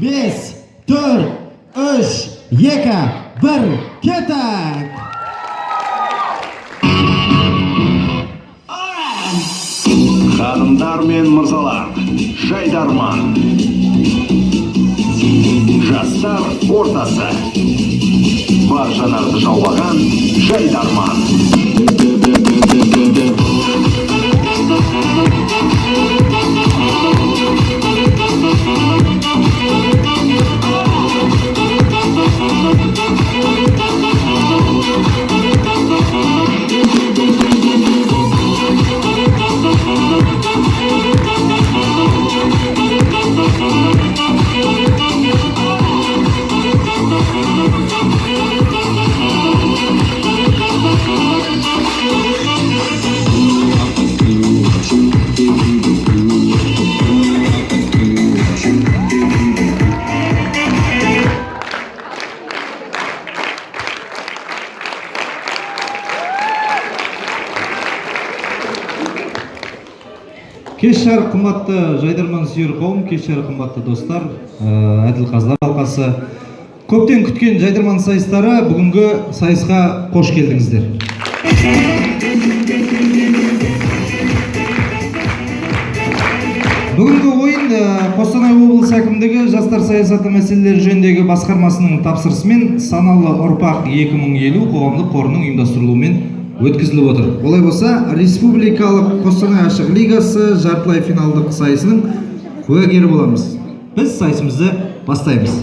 5, 4, 3, 2, 1, кеттік! Ханымдар мен мырзалар, Жайдарман. Жастар ортасы. Бар жанарды жаулаған Жайдарман. Кеш жарық, қымбатты жайдарман сүйер қауым, кеш жарық, қымбатты достар, әділ қазылар алқасы. Көптен күткен жайдарман сайыстары, бүгінгі сайысқа қош келдіңіздер. Бүгінгі ойын Қостанай облысы әкімдігі жастар саясаты мәселелері жөніндегі басқармасының тапсырысымен Саналы ұрпақ 2050 қоғамдық қорының ұйымдастырылуымен өткізіліп отыр. Олай болса, республикалық Қостанай ашық лигасы жартылай финалдық сайысының куәгері боламыз. Біз сайысымызды бастаймыз.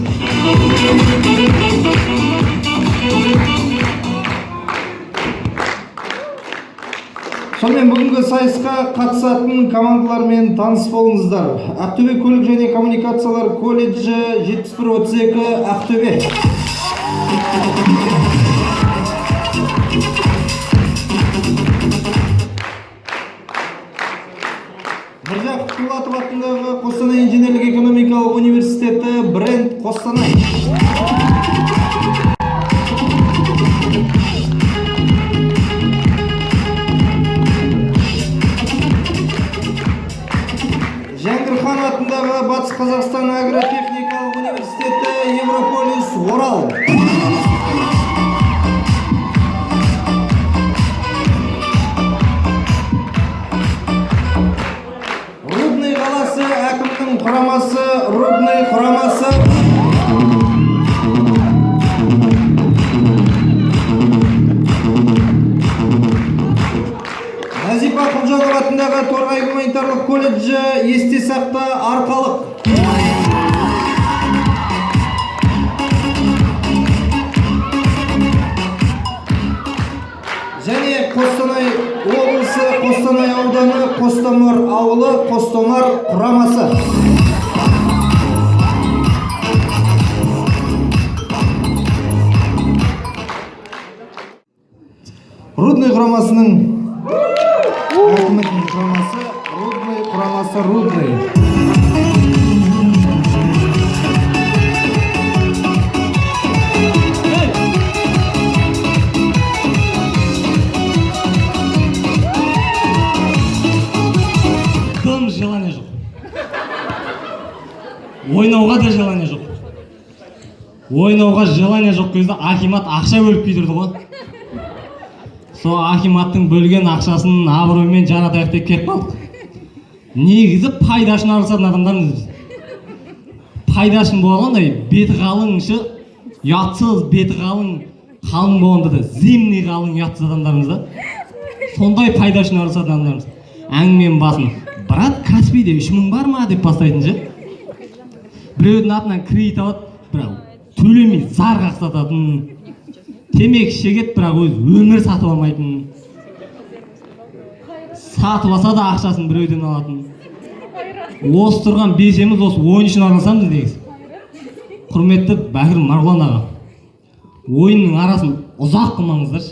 Сонымен, бүгінгі сайысқа қатысатын командалармен таныс болыңыздар. Ақтөбе көлік және коммуникациялар колледжі 7132 Ақтөбе. Міржақып Дулатов атындағы Қостанай инженерлік экономикалық университеті, бренд Қостанай. Жәңгір хан атындағы Батыс Қазақстан агротехникалық университеті, Европолис Орал. Рудный қаласы әкімінің құрамасы, Рудный құрамасы. Назипа Құлжанова атындағы Торғай гуманитарлық колледжі, есте сақта, Арқалық. Және Қостанай облысы, Қостанай ауданы, Қостомар ауылы, Қостомар құрамасы. Рудный құрамасының әкімінің құрамасы, Рудный құрамасы, Рудный. Дым желание жоқ, ойнауға да желание жоқ. Ойнауға желание жоқ кезде акимат ақша бөліп күйдірді ғой. Сол акиматтың бөлген ақшасын абыроймен жаратайық деп келіп қалдық. Негізі пайда үшін араласатын адамдармыз біз. Пайда үшін болған андай беті қалың ше, ұятсыз, беті қалың, қалың болғанда да зимний қалың, ұятсыз адамдармыз да. Сондай пайда үшін араласатын адамдармыз. Әңгіменің басын «Брат, Каспийде 3000 бар ма?» деп бастайтын ше. Біреудің атынан кредит алады, бірақ төлемей зар қақсататын. Темекі шегеді, бірақ өзі өмір сатып алмайтын, сатып алса да ақшасын біреуден алатын. Осы тұрған бесеуміз осы ойын үшін араласамыз негізі. Құрметті Бәкір Марғұлан аға, ойынның арасын ұзақ қылмаңыздаршы.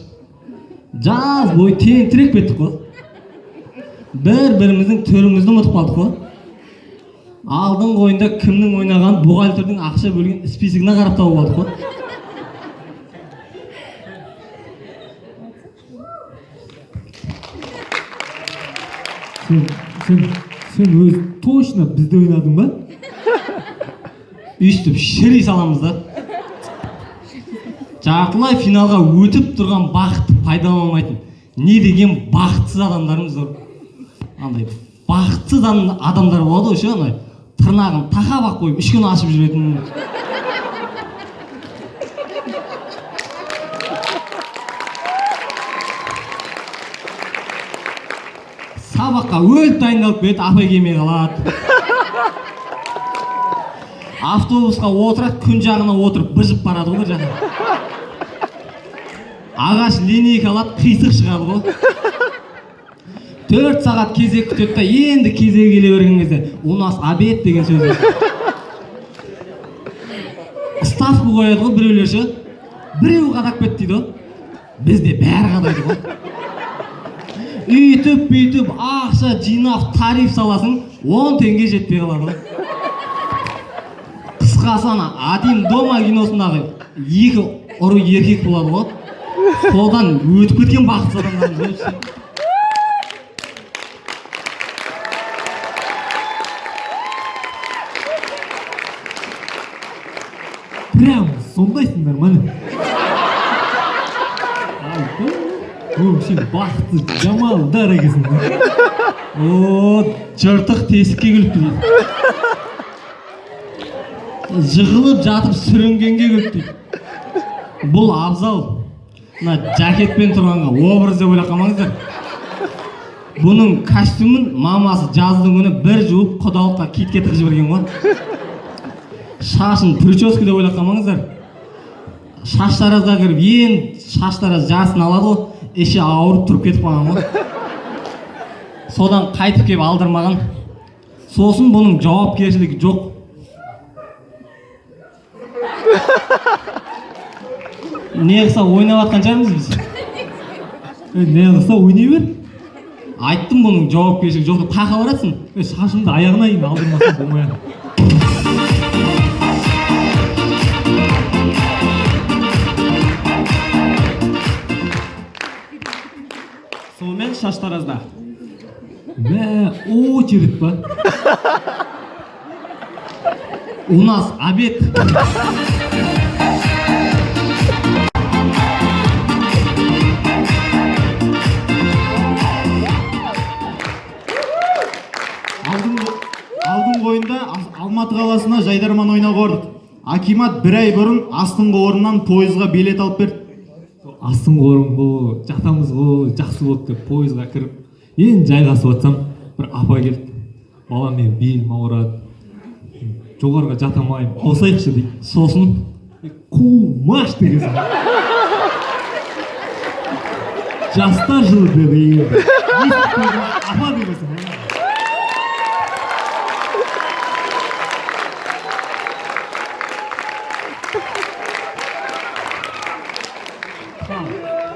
Жаз бойы тентіреп кеттік қой, бір біріміздің түрімізді ұмытып қалдық қой. Алдыңғы ойында кімнің ойнағанын бухгалтердің ақша бөлген списогіне қарап тауып алдық қой. Сен өзі точно бізде ойнадың ба? Өйстіп шіри саламыз да. Жартылай финалға өтіп тұрған бақытты пайдалана алмайтын не деген бақытсыз адамдарымыз бар. Андай бақытсыз адамдар болады ғой ше, андай тырнағын тақап ақ қойып үш күн ашып жүретін. Сабаққа өліп дайындалып келеді, апай келмей қалады. Автобусқа отырады, күн жағына отырып быжып барады ғой бір жаққа. Ағаш линейка алады, қисық шығады ғой. 4 сағат кезек күтеді да, енді кезегі келе берген кезде у нас обед деген сөз естиді. Ставка қояды ғой біреулер ше, біреу қадап кетті дейді ғой, бізде бәрі қадайды ғой. Үйтіп бүйтіп ақша жинап тариф саласың, 10 теңге жетпей қалады ғой. Қысқасы, ана «Один дома» киносындағы екі ұры еркек болады ғой, содан өтіп кеткен бақытсыз адамдармыз ғой біз. Прям сондайсыңдар ма, не? Өңшең бақытсыз жамандар екенсің. О, жыртық тесікке күліпті дейді. Жығылып жатып сүрінгенге күліпті дейді. Бұл абзал. Мына жакетпен тұрғанға образ деп ойлап қалмаңыздар. Бұның костюмін мамасы жаздың күні бір жуып құдалыққа китке тығып жіберген ғой. Шашын прическа деп ойлап қалмаңыздар. Шаштаразға кіріп ең шаштараз жартысын алады ғой, іші ауырып тұрып кетіп қалған ғой. Содан қайтып келіп алдырмаған. Сосын бұның жауапкершілігі жоқ. Не қылса ойнап жатқан шығармыз біз. Не қылса ойнай бер. Айттым бұның жауапкершілігі жоқ деп. Қақа барасың? Шашымды аяғына дейін алдырмасам болмай. Сонымен шаштаразда. Мә, очередь па? У нас обед. Алдыңғы ойында Алматы қаласына жайдарман ойнауға бардық. Акимат бір ай бұрын астыңғы орыннан пойызға билет алып берді. Астыңғы орын ғой, жатамыз ғой, жақсы болды деп пойызға кіріп, енді жайғасып жатсам, бір апа келді. Балам, мен белім ауырады, жоғарыға жата алмаймын, ауысайықшы дейді. Сосын қумаш дегенсің. Жастар жылы деді енді. Апа дегенсің.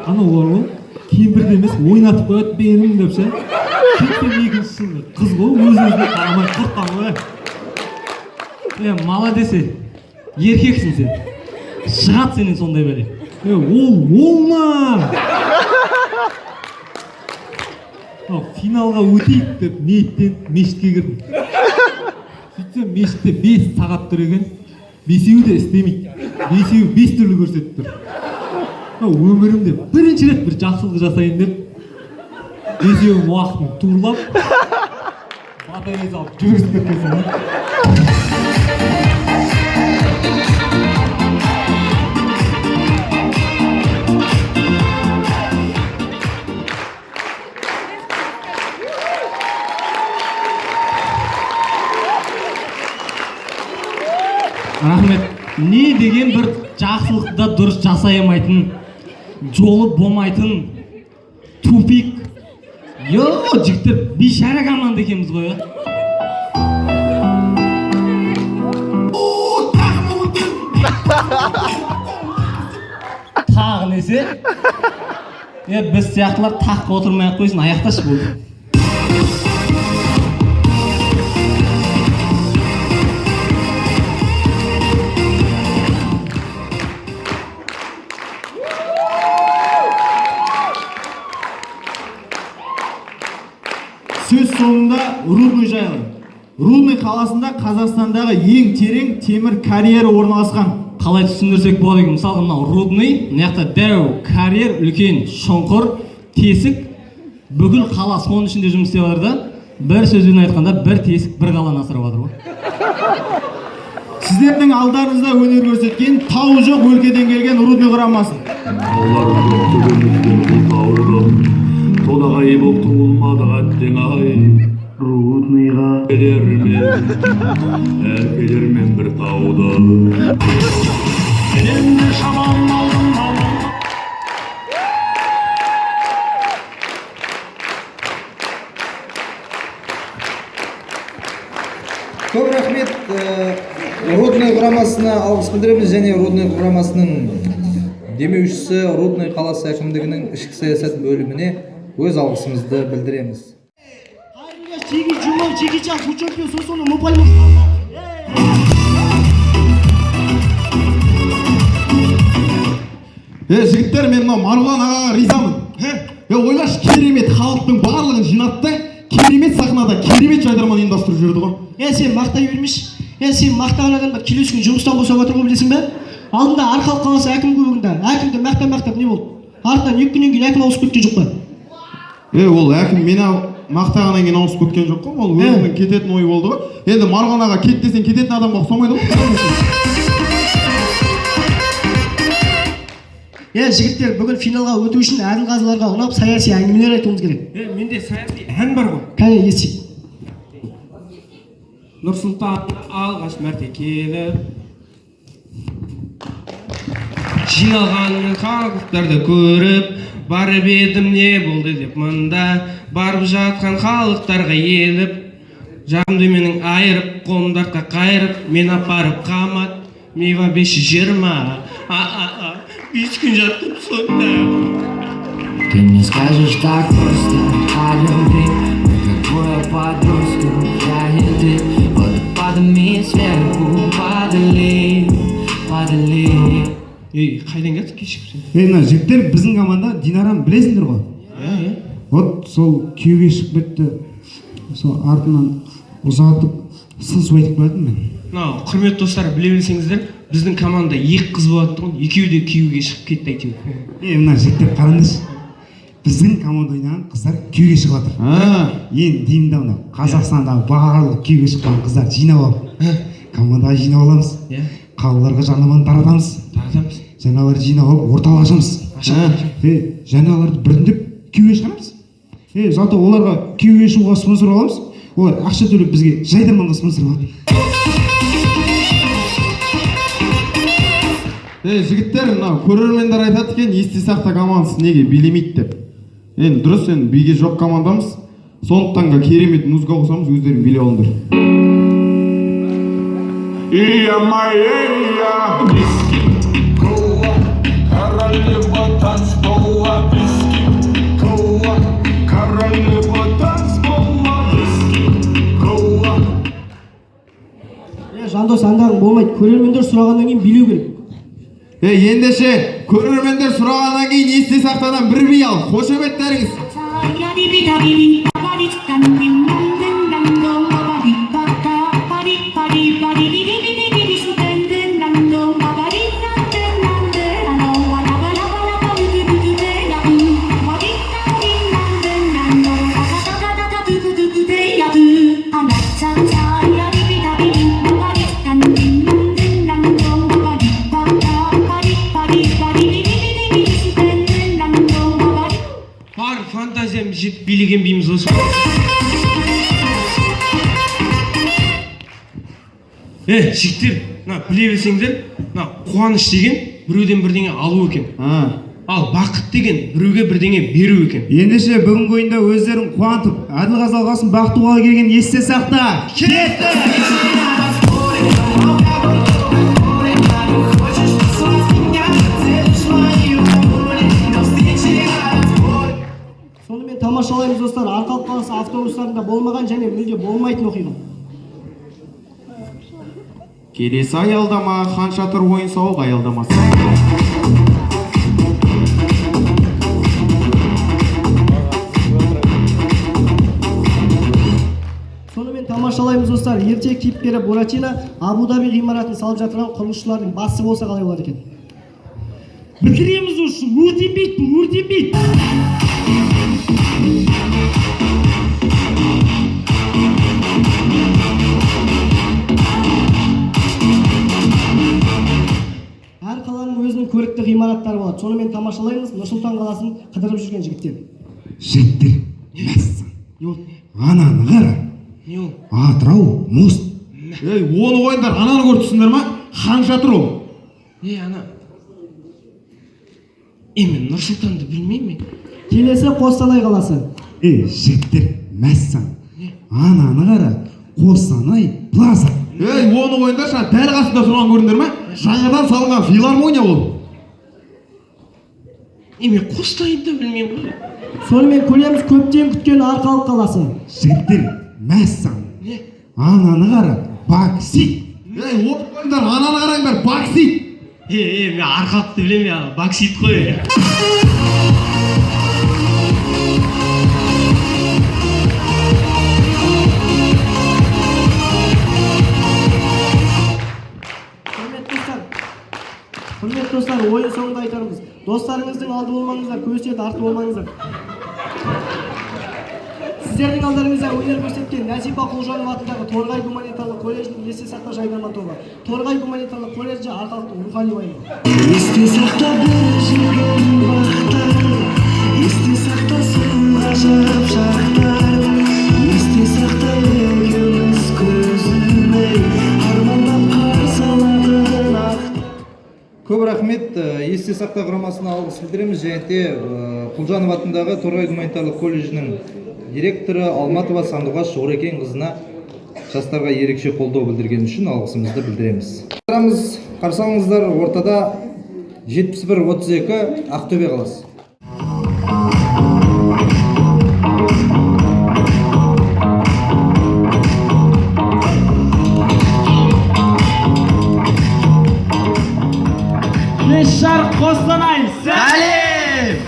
Анау бар ғой, кемпірді емес, ойнатып қояды белім деп ше. 82 жылғы қыз ғой, өз өзіне қарамай құртқан ғой. Молодец, ей. Еркексің сен. Шығады сенен сондай бәле. Ол, ол ма? Мынау финалға өтейік деп ниеттеніп мешітке кірдім. Сөйтсем мешітте 5 сағат тұр екен. Бесеуі де істемейді. Бесеуі 5 түрлі көрсетіп тұр. Мынау өмірімде бірінші рет бір жақсылық жасайын деп бесеуінің уақытын турлап батарея салып жүргізіп кеткенсің ғой. Рахмет. Не деген бір жақсылықты да дұрыс жасай алмайтын, жолы болмайтын тупик. Йо, жігіттер, бейшара команда екенбіз ғой, а? Тағы несе? Біз сияқтылар таққа отырмай ақ қойсын, аяқташы болды. Сөз соңында Рудный жайлы. Рудный қаласында Қазақстандағы ең терең темір карьері орналасқан. Қалай түсіндірсек болады екен? Мысалға, мынау Рудный, мына жақта дәу карьер, үлкен шұңқыр, тесік, бүкіл қала соның ішінде жұмыс істеп жатыр да. Бір сөзбен айтқанда, бір тесік бір қаланы асырап жатыр ғой. Сіздердің алдарыңызда өнер көрсеткен тауы жоқ өлкеден келген Рудный құрамасы. Таулар жоқ төбемізден бұл таудың, Толағай боп туылмадық, әттең ай. Рудныйға әкелермен, әкелермен бір тауды. Енді шабам алдым алдым. Көп рахмет. Рудный құрамасына алғыс білдіреміз және Рудный құрамасының демеушісі Рудный қаласы әкімдігінің ішкі саясат бөліміне өз алғысымызды білдіреміз. Қайырлы кеш, Чеги Джуман, Чеги Чан, Фучопио, Сосоно, Мопальмо. Е, жігіттер, мен мынау Марғұлан ағаға ризамын. Е, ойлашы, керемет халықтың барлығын жинады да, керемет сахнада керемет жайдарман ұйымдастырып жіберді ғой. Е, сен мақтай бермеші. Е, сен мақтаған адамдар келесі күні жұмыстан босап жатыр ғой, білесің бе? Алдында Арқалық қаласы әкім кубогында әкімді мақтап мақтап не болды? Артынан 2 күннен кейін әкім ауысып кеткен жоқ па? Е, ол әкім мені мақтағаннан кейін ауысып кеткен жоқ қой, ол өзінің кететін ойы болды ғой. Енді Марғұлан аға кет десең кететін адамға ұқсамайды ғой. Е, жігіттер, бүгін финалға өту үшін әділқазыларға ұнап саяси әңгімелер айтуымыз керек. Е, менде саяси ән бар ғой. Кәне, естейік. Нұр Сұлтан алғаш мәрте келіп, жиналған халықтарды көріп, барып едім, не болды деп мында, барып жатқан халықтарға еліп, жағымды менің айырып, қолымды артқа қайырып, мен апарып қамат, мива 520, а а а 5 күн жаттым сонда. Ты не скажешь так просто о любви, как двое подростков, я и ты. Водопадами сверху падали, падали. Ей, қайдан келдің кешігіп сен? Ей, мына жігіттер, біздің команда Динараны білесіңдер ғой? Иә, иә. Вот сол күйеуге шығып кетті, сол артынан ұзатып, сын су айтып келатырмын мен. Мынау, құрметті достар, біле білсеңіздер, біздің командада екі қыз болады тұғын, екеуі де күйеуге шығып кетті әйтеуір. Ей, мына жігіттер, қараңдаршы, біздің команда ойнаған қыздар күйеуге шығып жатыр. Енді деймін да, мынау Қазақстандағы барлық күйеуге шыққан қыздарды жинап алып, командаға жинап аламыз, қалаларға жарнаманы таратамыз. Таратамыз. Жаңағыларды жинап алып, орталық ашамыз. Ашамыз. Е, жаңағыларды біртіндеп күйеуге шығарамыз. Е, зато оларға күйеуге шығуға спонсор аламыз, олар ақша төлеп, бізге жайдарманға спонсор болады. Е, жігіттер, мынау көрермендер айтады екен, Есте сақта командасы неге билемейді деп. Енді дұрыс, енді биге жоқ командамыз. Сондықтан да керемет музыка қосамыз, өздерің билеп алыңдар. Я моя виски, кола, королева танцпола, виски, кола, королева танцпола, виски, кола. Е, Жандос, андағың болмайды. Көрермендер сұрағаннан кейін билеу керек. Е, ендеше, көрермендер сұрағаннан кейін Есте сақтадан бір би ал, қошеметтеріңіз. Бар фантазиям жетіп билеген биіміз осы. Е, жігіттер, мына біле білсеңдер, мына қуаныш деген біреуден бірдеңе алу екен, ал бақыт деген біреуге бірдеңе беру екен. Ендеше, бүгінгі ойында өздерін қуантып, әділқазы алқасын бақытты келген Есте сақта кетті. Сонымен тамашалаймыз, достар, Арқалық қаласы автобустарында болмаған және мүлде болмайтын оқиға. Келесі аялдама — Хан Шатыр ойын сауық аялдамасы. Тамашалаймыз, достар. Ертегі кейіпкері Буратино Абу Даби ғимаратын салып жатырған құрылысшылардың басы болса, қалай болады екен? Бітіреміз осы, өртенбейді бұл, өртенбейді. Әр қаланың өзінің көрікті ғимараттары болады. Сонымен тамашалаймыз Нұр Сұлтан қаласын қыдырып жүрген жігіттер. Жігіттер, мәссаған, ананы қара! Не ол? Атырау мост. Ей, оны қойыңдар, ананы көріп тұрсыңдар ма? Хан шатыр ол. Не, ана? Е, мен Нұр Сұлтанды білмеймін мен. Келесі Қостанай қаласы. Ей, жігіттер, мәссаған, ананы қара! Қостанай Плаза. Ей, оны қойыңдаршы, ана дәл қасында тұрған көрдіңдер ма? Жаңадан салынған филармония ол. Е, мен Қостанайды да білмеймін ғой. Сонымен көреміз көптен күткен Арқалық қаласы. Жігіттер, мәссаған, Не? ананы қара! Боксит. Ей, оны қойыңдар, ананы қараңдар, боксит. Е, е, мен Арқалықты білемін, я, боксит қой. Құрметті достар, құрметті достар, ойын соңында айтармыз: достарыңыздың алды болмаңыздар, көз арты болмаңыздар. Сіздердің алдарыңызда өнер көрсеткен Нәзипа Құлжанова атындағы Торғай гуманитарлық колледжінің «Есте сақта» жайдарман тобы. Торғай гуманитарлық колледжі — Арқалықтың рухани байлығы. Есте сақта бір жүрген бақтар, есте сақта сол ғажап шақтар, есте сақта екеуміз көзімен армандап қарсы алатын ақ Көп рахмет. «Есте сақта» құрамасына алғыс білдіреміз және де Құлжанов атындағы Торғай гуманитарлық колледжінің директоры Алматова Сандуғаш Орекең қызына жастарға ерекше қолдау білдіргені үшін алғысымызды білдіреміз. Қарсы алыңыздар, ортада 71-32 Ақтөбе қаласы. Кеш жарық, Қостанай! Сәлем!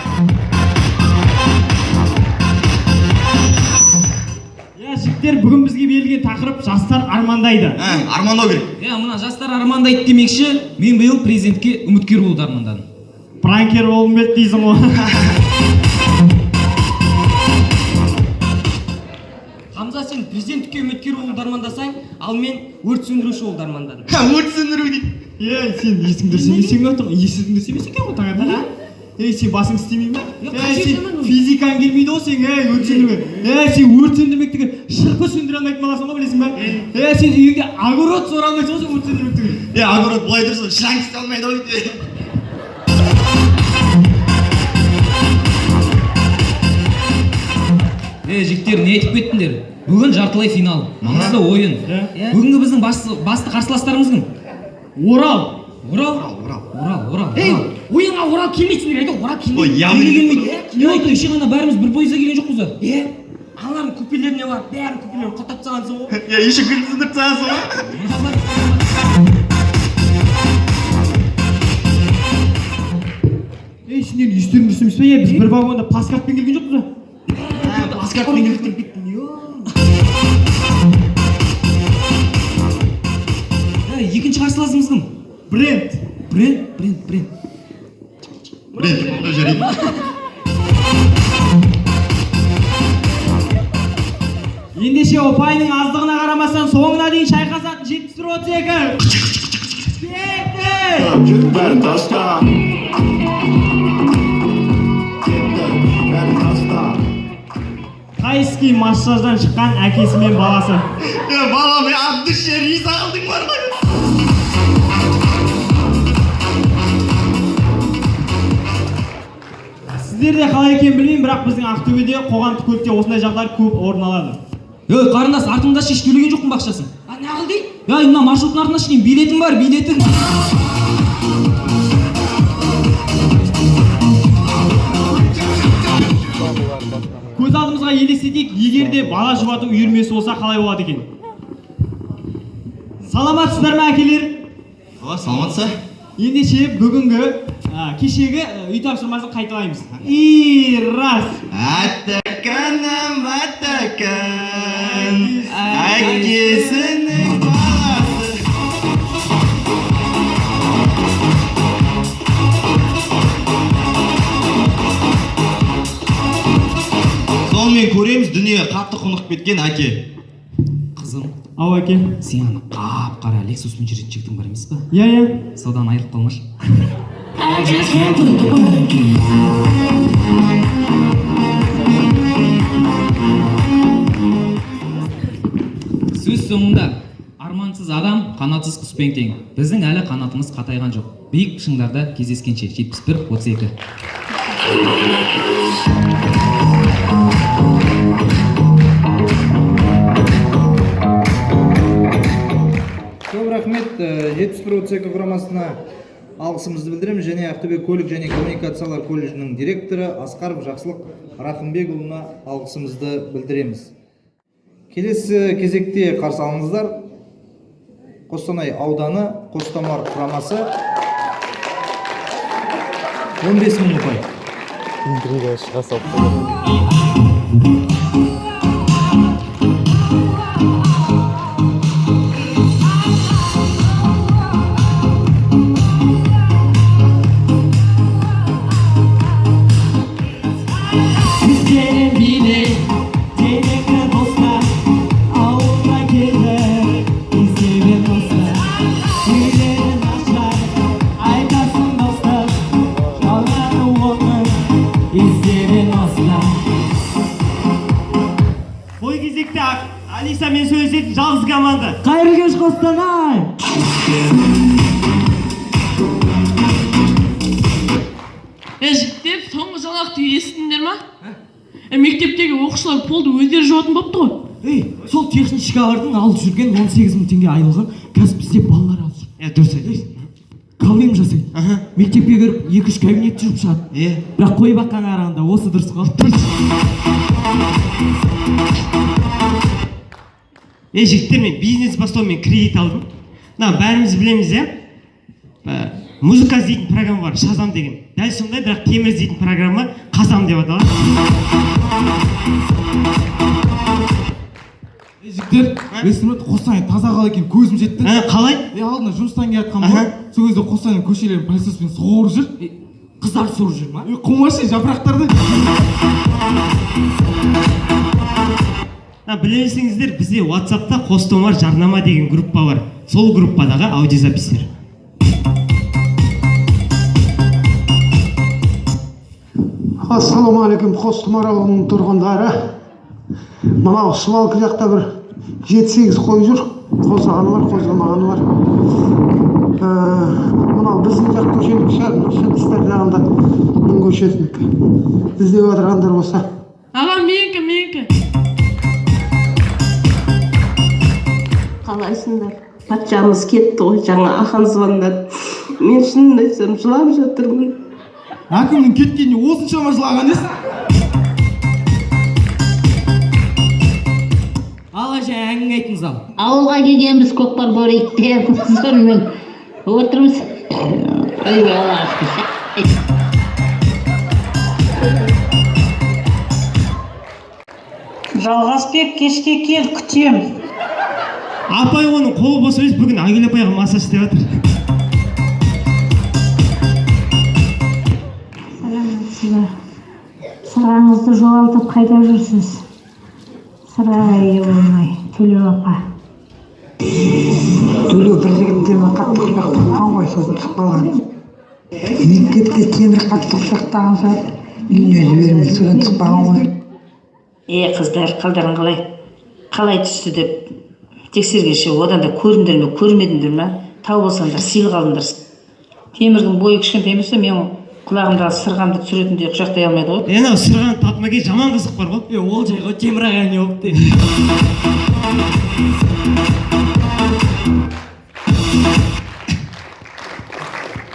Иә, жігіттер, бүгін бізге берілген тақырып: жастар армандайды. Армандау керек. Иә, мына жастар армандайды демекші, мен биыл президентке үміткер болуды армандадым. Пранкер болғым келді дейсің ғой. Хамза, сен президенттікке үміткер болуды армандасаң, ал мен өрт сөндіруші болуды армандадым. Өрт сөндіру дейді. Ей, сен есің дұрыс емес екен ғой, есің дұрыс емес екен ғой таңертең, а? Ей, сен басың істемей ме? Е, Ей, қажет сен жаман ол. физикаң келмейді ғой сен, ей, өрт сөндіруге. Ей, сен өрт сөндірмек түгіл, шырпы сөндіре алмайтын баласың ғой, білесің ба? Ей, сен үйіңде огород сора алмайсың ғой сен өрт сөндірмек түгіл. Е, огород былай тұрсын, шланг істей алмайды ғой. Е, жігіттер, не айтып кеттіңдер? Бүгін жартылай финал, маңызды ойын. Бүгінгі біздің басты қарсыластарымыз кім? Орал. Орал. Орал. Орал, Орал. Ей, ойынға Орал келмейді, сендер айтады, Орал келмейді. Ой, явно Неге келмейді? Не айтты? Кеше ғана бәріміз бір пойызда келген жоқпыз ба? Е, аналардың купелеріне барып, бәрін купелерін құртап тастағансың ғой. Е, еще гүл сындырып тастағансың ғой. Ей, сендердің естерің дұрыс емес пе? Е, біз бір вагонда плацкартпен келген жоқпыз ба? Плацкартпен келдік. Е, екінші қарсыласымыз кім? Бренд. Бренд, бренд, бренд. Бренд, жарайды. Ендеше, ұпайының аздығына қарамастан соңына дейін шайқасатын 71-32. Кетті! Бәрін таста. Кетті, бәрін таста. Тайский массаждан шыққан әкесі мен баласы. Е, балам, от души риза қылдың бар ғой. Сіздерде қалай екенін білмеймін, бірақ біздің Ақтөбеде қоғамдық көлікте осындай жағдайлар көп орын алады. Ей, қарындас, артыңда шеш, төлеген жоқпын ба ақшасын? А, неғыл дейді? Ей, мына маршруттың артына шейін билетің бар, билетің. Көз алдымызға елестетейік, егер де бала жұбату үйірмесі болса, қалай болады екен? Саламатсыздар ма, әкелер? О, саламатсыз. Ендеше, бүгінгі кешегі үй тапсырмасын қайталаймыз. И раз. Атаканым, атакан, әкем. кеткен әке. Қызым. Ау, әке. Сен ана қап қара Лексуспен жүретін жігітің бар емес па? Иә, иә. Содан айырылып қалмашы. I just can't put the work in. Сөз соңында, армансыз адам қанатсыз құспен тең. Біздің әлі қанатымыз қатайған жоқ. Биік шыңдарда кездескенше. 71-32. Көп рахмет. 71-32 құрамасына алғысымызды білдіреміз және Ақтөбе көлік және коммуникациялар колледжінің директоры Асқаров Жақсылық Рақымбекұлына алғысымызды білдіреміз. Келесі кезекте қарсы алыңыздар Қостанай ауданы Қостомар құрамасы, 15 мың ұпай. Интрига шыға салып. Bizlerin bile Denekli dostlar Ауылға келді Есебін достар. Үйлерін ашар Айтасың достар. Жалғаны оның Есебін достар. Ой, кезекте Алисамен сөйлесетін жалғыз команда. Қайырлы кеш, Қостанай! Е, жігіттер, соңғы жаңалықты естідіңдер ма? Е, мектептегі оқушылар полды өздері жуатын болыпты ғой. Ей, сол техничкалардың алып жүрген 18 мың теңге айлығын қазір бізде балалар алып жүр. Е, дұрыс айтасың. Колым жасайды. Мектепке кіріп, екі үш кабинет жүріп шығады. Е. Бірақ қой баққанға қарағанда осы дұрыс қой. Дұрыс. Е, жігіттер, мен бизнес бастаумен кредит алдым. Мына бәріміз білеміз, иә. Музыка іздейтін программа бар, Шазам деген. Дәл сондай, бірақ темір іздейтін программа Қазам деп аталады. Е, жігіттер, білесің бе, Қостанай таза қала екен, көзім жетті. Қалай? Е, алдында жұмыстан келе жатқанмын ғой. Сол кезде Қостанай көшелерін пылесоспен сорып жүр. Қыздар сорып жүр ма? Е, қумашы, жапырақтарды. Мына білесіңіздер, бізде WhatsAppта Қостомар жарнама деген группа бар. Сол группадағы аудиозаписьтер. Ассалаумағалейкум, Қостомар ауылының тұрғындары. Мынау свалка жақта бір жеті сегіз қой жүр. Қозғағаны бар, қозғамағаны бар. Мынау біздің жақ көшенікі шығар, мына шығыстар жағында мың көшесінікі. Іздеп отырғандар болса. Аға, менікі, менікі. Қалайсыңдар? Патшамыз кетті ғой, жаңа Ахан звондады. Мен шынымды айтсам, жылап жатырмын. Әкімнің кеткеніне осыншама жылаған несі? Ал, әже, әңгіме айтыңыз, ал. Ауылға келгенбіз көкпар көрейік деп, сонымен отырмыз. Ой, Аллах. Жалғасбек, кешке кел, күтем. Апай, оның қолы бос емес, бүгін Айгүл апайға массаж істеп жатыр. Саламатсыз ба? Сырғаңызды жоғалтып қайда жүрсіз? Сырғаға ие болмай, Төлеу апа. Төлеу бір жігіттермен қатты құшақ тапқан ғой, сосын түсіп қалған. Мектепте Темір қатты құшақтаған шығар, үйіне жібермей, содан түсіп қалған ғой. Е, қыздар, қалдарың қалай? Қалай түсті деп тексергенше, одан да көрдіңдер ме, көрмедіңдер ме? Тау болсаңдар, сыйлық алыңдар. Темірдің бойы кішкентай емес пе, мен құлағымдағы сырғамды түсіретіндей құшақтай алмайды ғой. Е, анау сырғаны Татмаке жаман қызық бар ғой. Е, ол жай ғой, Темір аға не болыпты?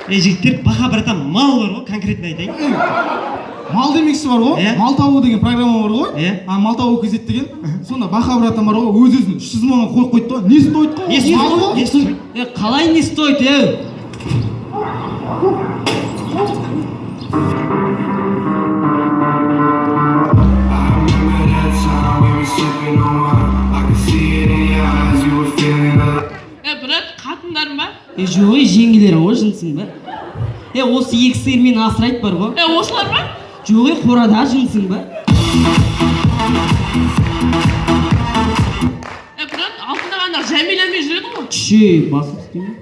Е, жігіттер, Баха братан, мал бар ғой, конкретно айтайын. Мал демекші бар ғой, Иә. Мал табу деген программа бар ғой. Иә. А, мал табу kz деген. Сонда Баха братан бар ғой, өз өзін 300 мыңға қойып қойды да. Не стоит қой? Не стоит? Мал ғой. Не стоит? Е, қалай не стоит, е? Е, брат, қатындарың ба? Е, жоқ, е, жеңгелері ғой, жынсың ба? Е, осы екі сиыр мені асырайды бар ғой. Е, осылар ма? Жоқ, е, қорада, жынсың ба? Күші басып істеймін.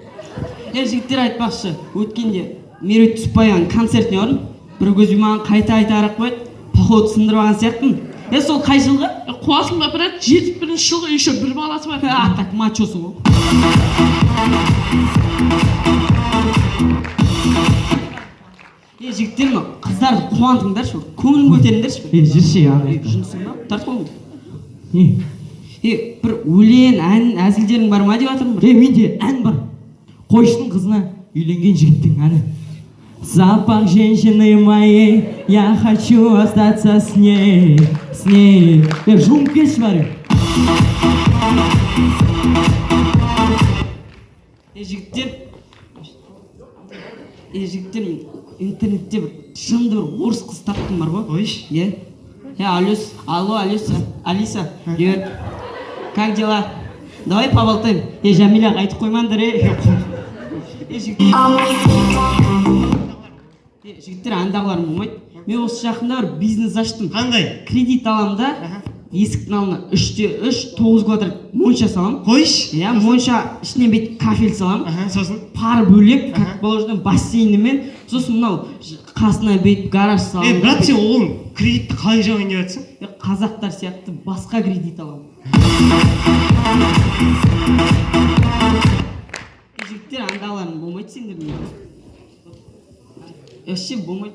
Е, жігіттер, айтпақшы, өткенде Меруерт Түсіпбаеваның концертіне бардым. Бір көзім маған қайта қайта қарап қояды. Походу сындырып алған сияқтымын. Е, сол қай жылғы? Қуасың ба, брат, 71-жылғы, еще бір баласы бар. А, так мачосы ғой. Е, жігіттер, мынау қыздарды қуантыңдаршы, көңілін көтеріңдерші. Е, жүрші, ана. Е, жұмысың ба? Тарт қолыңды. Не? Е, бір өлең, ән, әзілдерің бар ма деп жатырмын бір. Е, менде ән бар. Қойшының қызына үйленген жігіттің әні. Запах женщины моей, я хочу остаться с ней, с ней. Е, жуынып келші бәрі. Е, жігіттер, е, жігіттер, мен интернетте бір жынды бір орыс қыз таптым бар ғой. Қойшы. Е, е, алюс, алло, Алиса, Алиса, привет. Как дела? Давай поболтаем. Е, Жәмилаға айтып қоймаңдар, е. Е, жігіттер, е, жігіттер, андағыларым болмайды. Мен осы жақында бір бизнес аштым. Қандай? Кредит аламын да, есіктің алдына 3-те 3, 9 квадрат монша саламын. Қойшы. Иә, монша ішінен бүйтіп кафель саламын. Аха, сосын? Пар бөлек, как положено, бассейнімен. Сосын мынау қасына бүйтіп гараж саламын. Е, брат, сен оған кредитті қалай жабайын деп жатсың? Е, қазақтар сияқты басқа кредит аламын. Е, жігіттер, андағыларың болмайды сендердің. Вообще болмайды.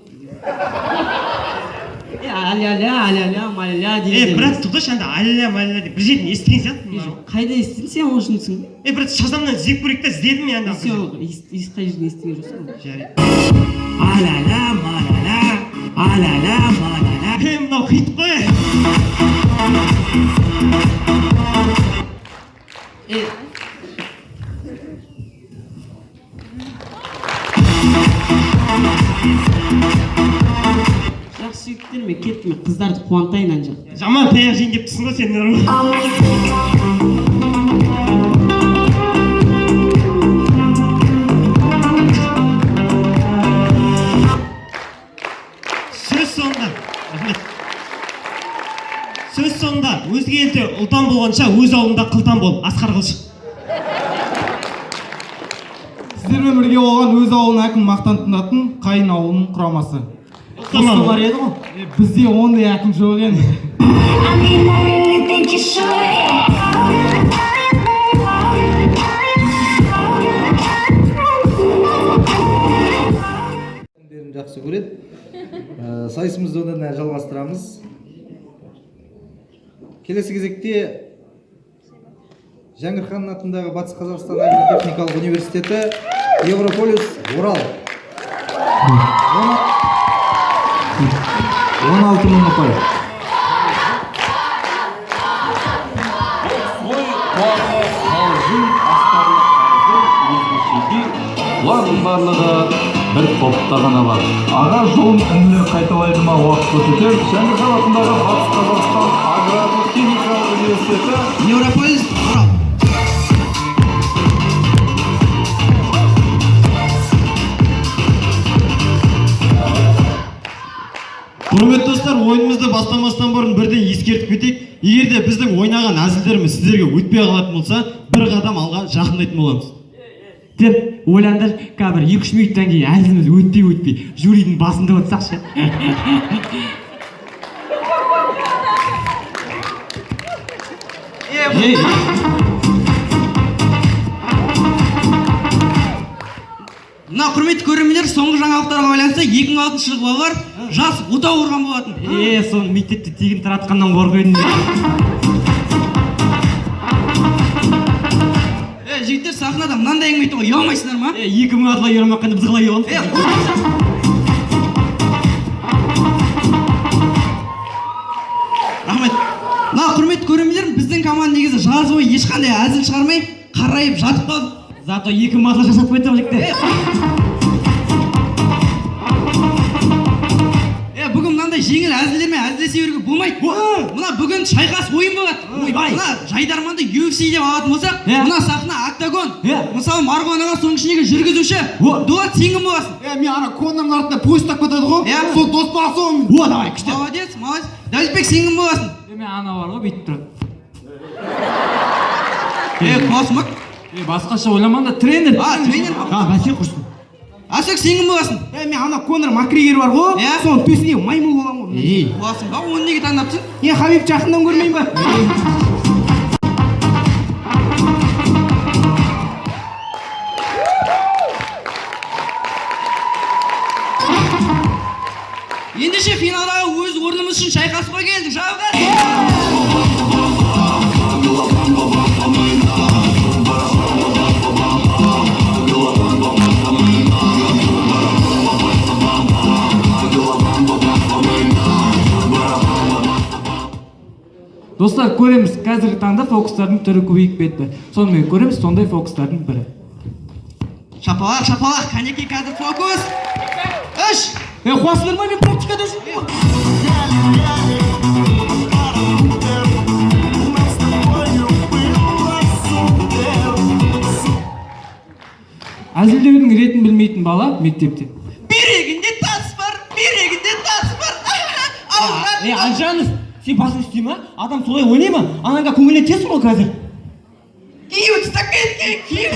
Е, аля-ля, аля-ля, маля-ля Е, деген. брат, тоқташы, анда аля маля деп бір жерден естіген сияқтымын. Қайда естідің сен, ол жынсың? Е, брат, Шазамнан іздеп көрейік та, іздедім мен анда. Сен ол ешқай жерден естіген жоқсың ғой. Жарайды. Аля-ля, маля-ля, аля-ля, маля-ля. Е, мынау хит қой. Е, жақсы жігіттер, мен кеттім, мен қыздарды қуантайын ана жақта. Жаман таяқ жейін деп тұрсың ғой сен. Сөз соңында, рахмет. Сөз соңында, өзге елде ұлтан болғанша өз ауылында қылтан бол. Асқар Қылыш. Сіздермен бірге болған өз ауылын әкім мақтан тұтатын Қайын ауылының құрамасы. Осы бар еді ғой. Бізде ондай әкім жоқ енді. Жақсы көреді. Сайысымызды одан әрі жалғастырамыз. Келесі кезекте Жәңгір хан атындағы Батыс Қазақстан агротехникалық университеті, Европолис Орал. 16 мың ұпай. Ой, қуаты, қалжың, астарлы әзіл, өзгеше би, бұлардың барлығы бір топта ғана бар. Аға жолын інілер қайталайды ма, уақыт көрсетер. Жәңгір хан атындағы Батыс Қазақстан аграрлық техникалық университеті, Европолис Орал. Құрметті достар, ойынымызды бастамастан бұрын бірден ескертіп кетейік. Егер де біздің ойнаған әзілдеріміз сіздерге өтпей қалатын болса, бір қадам алға жақындайтын боламыз. Деп ойлаңдар, қазір 2-3 минуттан кейін әзіліміз өтпей өтпей жюридің басында отырсақшы. Ей, Мына құрметті көрермендер, соңғы жаңалықтарға байланысты 2006 жылғы балалар жас отау құрған болатын. Е, соны мектепте тегін таратқаннан қорқып едім. Е, жігіттер, сахнада мынандай әңгіме айтуға ұялмайсыңдар ма? Е, 2000 атылай ұялмаққанда біз қалай ұяламыз? Е, рахмет. Мына құрметті көрермендер, біздің команда негізі жаз бойы ешқандай әзіл шығармай, қарайып жатып қалды. Зато 2000 атылай жасап қойды жігіттер. Е, бүгін мынандай жеңіл әзілдермен әзілдесе беруге болмайды. Мына бүгін шайқас ойын болады. Ойбай. Мына жайдарманды UFC деп алатын болсақ, мына сахна октагон. Мысалы, Марғұлан аға соның ішіндегі жүргізуші. Дулат, сен кім боласың? Е, мен ана Конордың артында поезд ұстап кетеді ғой. Иә. Сол дос баласы ғой. О, давай, күшті. Молодец, молодец. Дәулетбек, сен кім боласың? Е, мен ана бар ғой, бүйтіп тұрады. Е, қуасың ба? Басқаша ойламаңдар, тренер. А, тренер ма? А, бәсе құрсын. Асек, сен кім боласың? Е, мен ана Конор Макгрегор бар ғой, соның төсіне маймыл боламын ғой. Ей, боласың ба? Оны неге таңдапсың? Е, Хабиб жақыннан көрмеймін ба? Ендеше финалдағы өз орнымыз үшін шайқасуға келдік. Жауға! Достар, көреміз, қазіргі таңда фокустардың түрі көбейіп кетті. Сонымен көреміз сондай фокустардың бірі. Шапалақ, шапалақ, кәнекей қазір фокус. 3. Қуасыңдар ма, мен практикада жүрмін. Әзілдеудің ретін білмейтін бала мектепте. Бүйрегінде тас бар, бүйрегінде тас бар. Ауырады. Альжанов, сен басың істей ма? Адам солай ойнай ма? Анаңға көңіліне тиесің ғой қазір. Киіп тастап кеткен, киіп.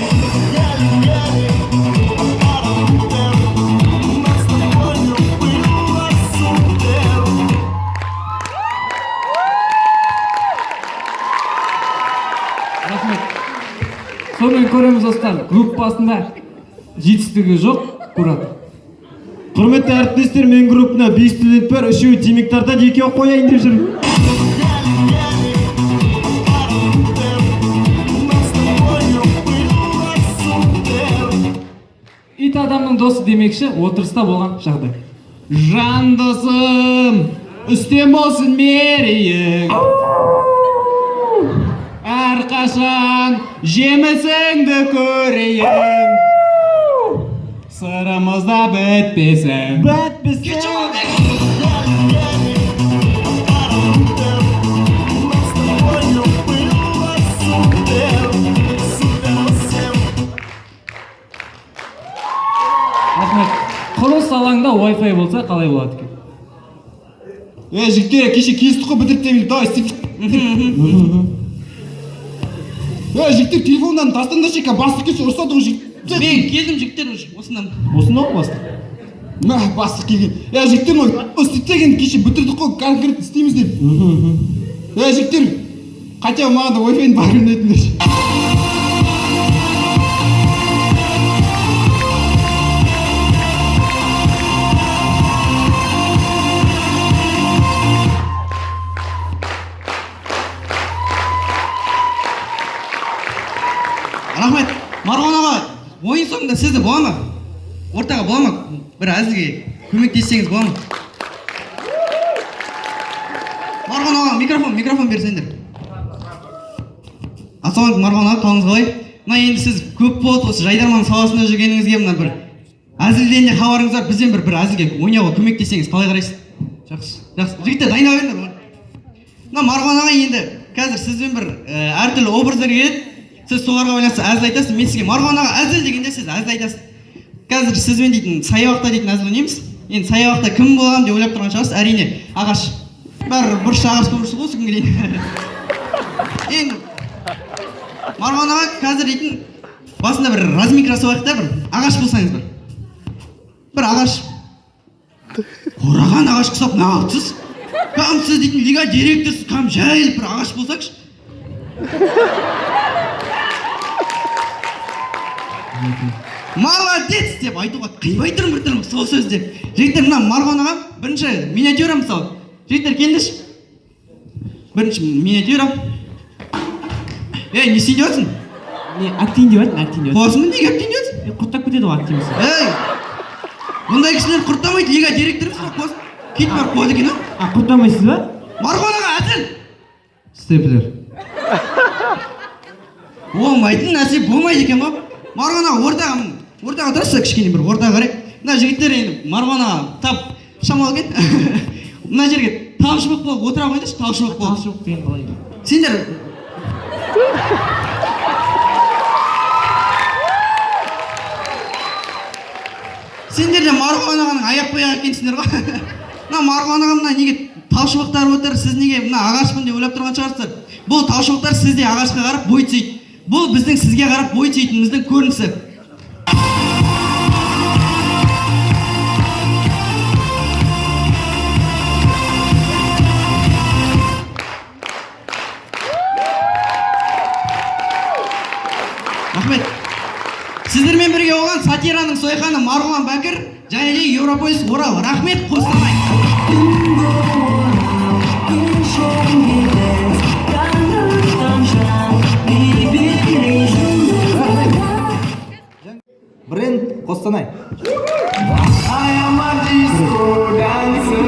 Рахмет. Сонымен көреміз, достар, группасында жетістігі жоқ куратор. Құрметті әріптестер, менің группамда 5 студент бар, 3-еуі темекі тартады, 2-еуі қояйын деп жүр. Ит адамның досы демекші, отырыста болған жағдай. Жан досым, үстем болсын мерейің. Әрқашан жемісіңді көрейін. Сырымыз да бітпесін. Бітпесін. Рахмет. Құрылыс алаңында Wi-Fi болса қалай болады екен? Жігіттер, кеше келістік қой, бітіріп тастаймыз. Давай, істеп. Жігіттер, телефондан тастаңдаршы, бастық келсе ұрысады ғой жігіттер. Мен келдім, жігіттер, уже осындан. Осында ма бастық? Мә, бастық келген. Жігіттер, мынау істеп енді кеше бітірдік қой, конкрет істейміз деп. Жігіттер, хотя бы маған да Wi-Fi-ні барып етіңдерші. Рахмет. Марғұлан аға, ойын соңында сізді бола ма? Ортаға бола ма? Бір әзілге көмектессеңіз бола ма? Марғұлан аға, микрофон берсеңдер. Ассалаумағалейкум, Марғұлан аға, қалыңыз қалай? Мына енді сіз көп болды осы жайдарман саласында жүргеніңізге, мына бір әзілден де хабарыңыз бар, бізден бір әзілге ойнауға көмектессеңіз қалай қарайсыз? Жақсы, жақсы. Жігіттер, дайындала беріңдер. Мына Марғұлан аға, енді қазір сізбен бір әртүрлі образдар келеді. Сіз соларға байланысты әзіл айтасыз. Мен сізге Марғұлан аға әзіл дегенде сіз әзіл айтасыз. Қазір сізбен дейтін саябақта дейтін әзіл ойнаймыз. Енді саябақта кім боламын деп ойлап тұрған шығарсыз. Әрине, ағаш. Бәрі бұрышта ағаш болып жүрсіз ғой осы күнге дейін. Енді Марғұлан аға қазір дейтін басында бір разминка жасап алайық та, бір ағаш болсаңыз бір. Бір ағаш. Қураған ағаш құсап нағыз. Кәм сіз дейтін лига директорсыз, кәм жайылып бір ағаш болсақшы. Молодец деп айтуға қимай тұрмын бір түрлі сол сөзде. Жігіттер, мына Марғұлан аға бірінші миниатюра мысалы. Жігіттер, келіңдерші. Бірінші миниатюра. Ей, не істейін деп жатсың? Не, әттейін деп жатырмын, әттейін деп жатырмын. Қуасың ба, неге әттейін деп жатсың? Құрттап кетеді ғой әттейін десе. Ей, бұндай кісілер құрттамайды, лига директорымыз ғой, қуасың. Кетіп барып қуады екен, а? А, құрттамайсыз ба? Марғұлан аға, әзіл! Степлер. Болмайтын нәрсе болмайды екен ғой. Марғұлан аға, ортаға тұрасыз ба, кішкене бір ортаға қарай. Мына жігіттер енді Марғұлан аға тап шамалы екен. Мына жерге талшыбық болып отыра қойыңдаршы, талшыбық болып. Талшыбық деген қалай? Сендер Сендер де Марғұлан ағаның аяқ бояғы екенсіңдер ғой. Мына Марғұлан аға мына неге талшыбықтар отыр, сіз неге мына ағашпын деп ойлап тұрған шығарсыздар. Бұл талшыбықтар сізде ағашқа қарап бой түзейді. Бұл біздің сізге қарап бой түзейтініміздің көрінісі. Рахмет. Сіздермен бірге болған сатираның сойқаны Марғұлан Бәкір және де Европолис Орал. Рахмет, Қостанай. Бренд Қостанай. I am a disco dancer.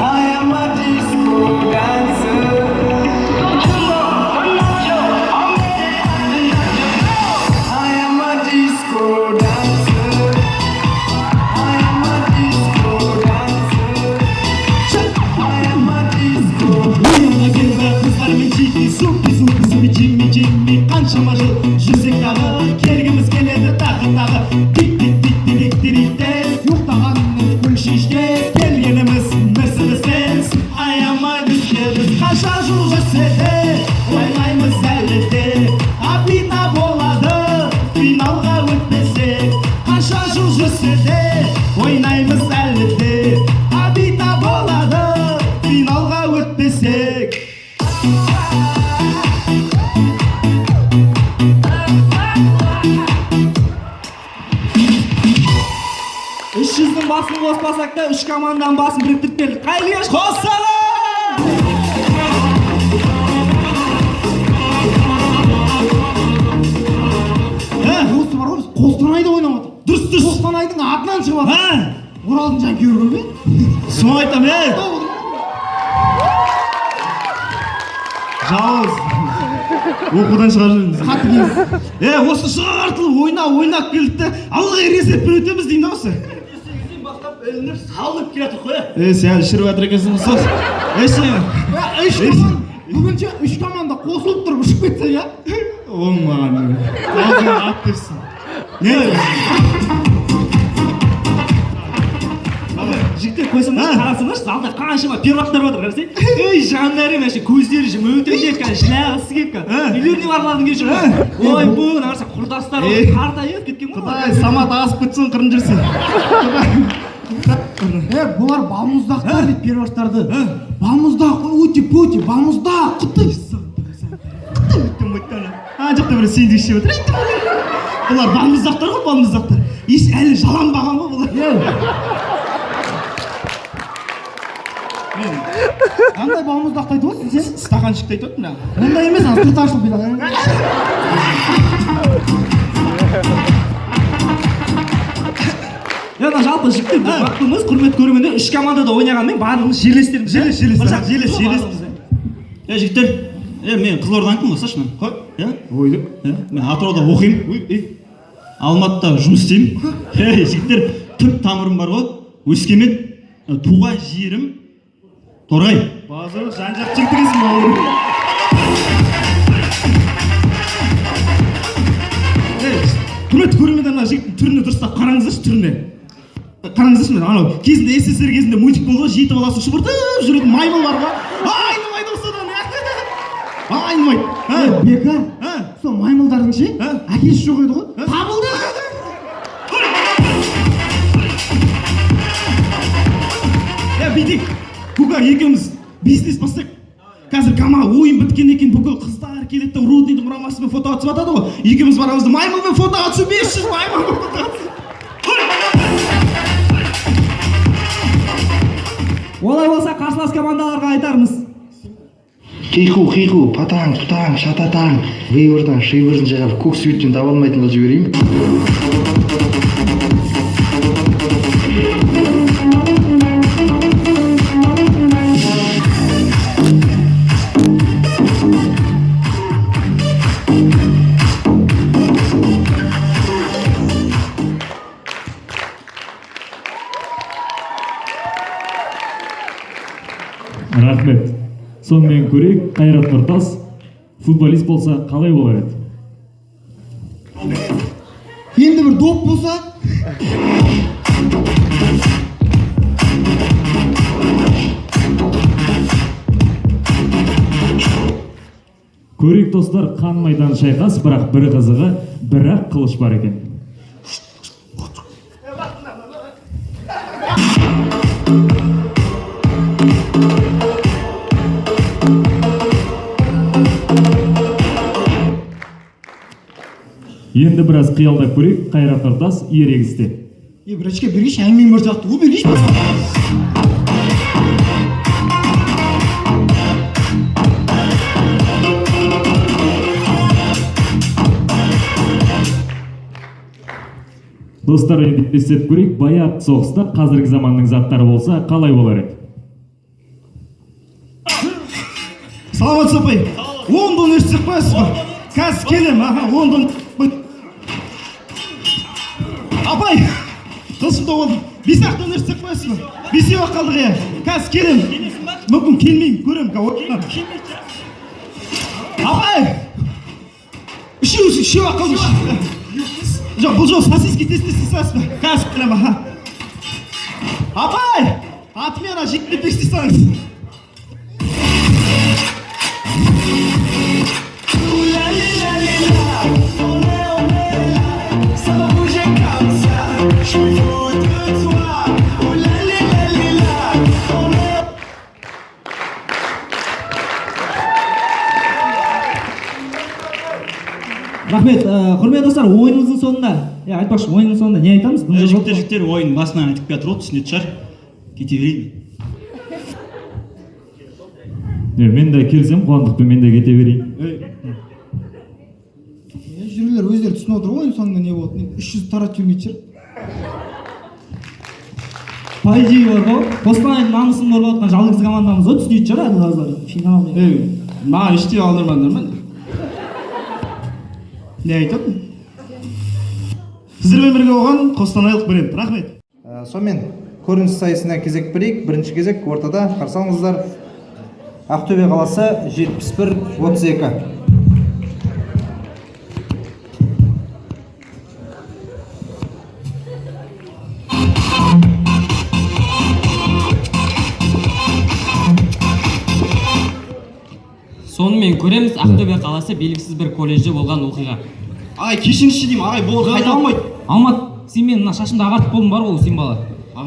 I am a disco dancer. I am a disco dancer. I am a disco dancer. I am a disco. Қыздармен суки, суки, суки, Джимми, Джимми, қаншама жыл жүрсек тағы, келгіміз келеді тағы, тағы. Тик, тик, тик, тик, тик, тез, ұйықтағанымыз гүлшиште, келгеніміз Мерседес Бенц, аямаймыз біз, қанша жыл жүрсе де, ойнаймыз әлі де. Обидно болады, финалға өтпесек, қанша жыл жүрсе де, ойнаймыз әлі де. Обидно болады, финалға өтпесек. Үш жүздің басын қоспасақ та, үш команданың басын біріктіріп келдік. Қайырлы кеш, Қостанай! Осы бар ғой, біз Қостанайда ойнап жатыр. Дұрыс, дұрыс. Қостанайдың атынан шығып жатыр. Оралдың жанкүйері көрме? Соны айтамын, е. Жауыз. Оқудан шығарып жібердіңіз. Қатты кеңес. Е, осы шыға тартылып ойна, ойнап келдік те, ылғи резервпен өтеміз деймін да осы. Бастап ілініп салынып келе жатыр қой. Е, сен шіріп жатыр екенсің ғой, сос. Е, сен. Үш команда, бүгінше үш команда қосылып тұрып ұшып кетсе, иә? Оңмаған. Аузыңа ат берсін. Не? Жігіттер, қойсаңдаршы, қарасаңдаршы, залда қаншама первактар отыр, қарасай. Ей, жандары мәше, көздері мөтілдеп, кәдімгі жылағысы келіп, кәдімгі. Үйлеріне барғыларың келіп жүр ғой. Ой, бұл, мына қараса, құрдастар отыр, қартайып кеткен ғой. Құдай, Самат асып кетсін, қырын жүрсін. Е, бұлар балмұздақтар дейді перваштарды. Балмұздақ, ути-пути, балмұздақ, құтты. Ана жақта бір сендвич жеп отыр. Бұлар балмұздақтар ғой, балмұздақтар. Еш әлі жаланбаған ғой бұлар. Қандай балмұздақты айтып отырсың сен? Стаканчикті айтып отырмын мен. Ондай емес, ана сырты ашылып бүйтіп. Е, мына жалпы жігіттер, біз бақтымыз, құрметті көрермендер, үш командада ойнағанмен барлығымыз жерлестерміз. Жерлес, жерлес, Бір жақ жерлес, жерлес, жерлес. барлығымыз. Е, жігіттер, е, мен Қызылорданікпін ғой, слышь, мен. Қой. Е? Ойды. Е, мен Атырауда оқимын. Алматыда жұмыс істеймін. Ей, жігіттер, түп тамырым бар ғой, Өскемен, туған жерім Торғай. Базар жан-жақ жігіт екенсің, бауырым. Ей, құрметті көрермендер, мына жігіттің түріне дұрыстап қараңыздаршы, түріне. Қараңыздаршы, мына анау кезінде СССР кезінде мультик болды ғой, жеті баласы шұбыртып жүретін маймыл бар ғой. Айнымайды осыдан, айнымайды. Е, Бека, сол маймылдардың ше, әкесі жоқ еді ғой. Табылды. Е, бүйтейік, Кука екеуміз бизнес бастайық. Қазір команда ойын біткен екен, бүкіл қыздар келеді де Рудныйдың құрамасымен фотоға түсіп жатады ғой. Екеуміз барамыз да маймылмен фотоға түсіп, 500 маймылмен фотоға түсіп. Олай болса қарсылас командаларға айтармыз. Қиқу, қиқу, патаң, тұтаң, шататаң. Вейвордан, шейвордан жайғап, көк суреттен таба алмайтын қылып жіберейін. Рахмет. Сонымен көрейік, Қайрат Нұртас футболист болса қалай болар еді? Енді бір доп болса. Көрейік, достар, қан майдан шайқас, бірақ бір қызығы, бірақ қылыш бар екен. Енді біраз қиялдап көрейік, Қайрат Нұртас ерегісте. Е, братишка, бергеші, әңгімең бар сияқты ғой, бергеші. Достар, енді елестетіп көрейік, баяғы соғыста қазіргі заманның заттары болса, қалай болар еді? Саламатсыз, апай. 10 донер істеп қоясыз ба? Қазір келем, аха, 10 дон. Апай, қылышым тауып алдым. 5-ақ донер істеп қоясыз ба? 5-ақ қалдық, иә. Қазір келем. Мүмкін келмеймін, көремін. Апай! Үшеу-ақ қалдық. Жоқ, бұл жолы сосиски тез-тез істей саласыз ба? Қазір келем, аха. Апай! Отмена, жекпе-жек істей салыңыз. Рахмет, құрметті достар, ойынымыздың соңында, айтпақшы, ойынның соңында не айтамыз? Жігіттер, ойын басынан айтып келатыр ғой, түсінетін шығар. Кете берейін. Мен де келсем, Қуандықпен мен де кете берейін. Жүргілер өздері түсініп отыр ғой, ойын соңында не болады. 300 таратып жүрмейтін шығар. По идее бар ғой, Қостанайдың намысын қорғап жатқан жалғыз командамыз ғой, түсінетін шығар әділ финал. Маған ештеңе алдырмадыңдар ма? Не айтады? Сіздермен бірге болған Қостанайлық бренд. Рахмет. Сонымен көрініс сайысына кезек берейік. Бірінші кезек ортада, қарсы алыңыздар. Ақтөбе қаласы 71-32. Сонымен көреміз, Ақтөбе қаласы белгісіз бір колледжде болған оқиға. Ағай, кешіріңізші деймін, ағай, болды, қайта алмайды. Алмат, сен мен мына шашымды ағартып болдым бар ғой, сен бала.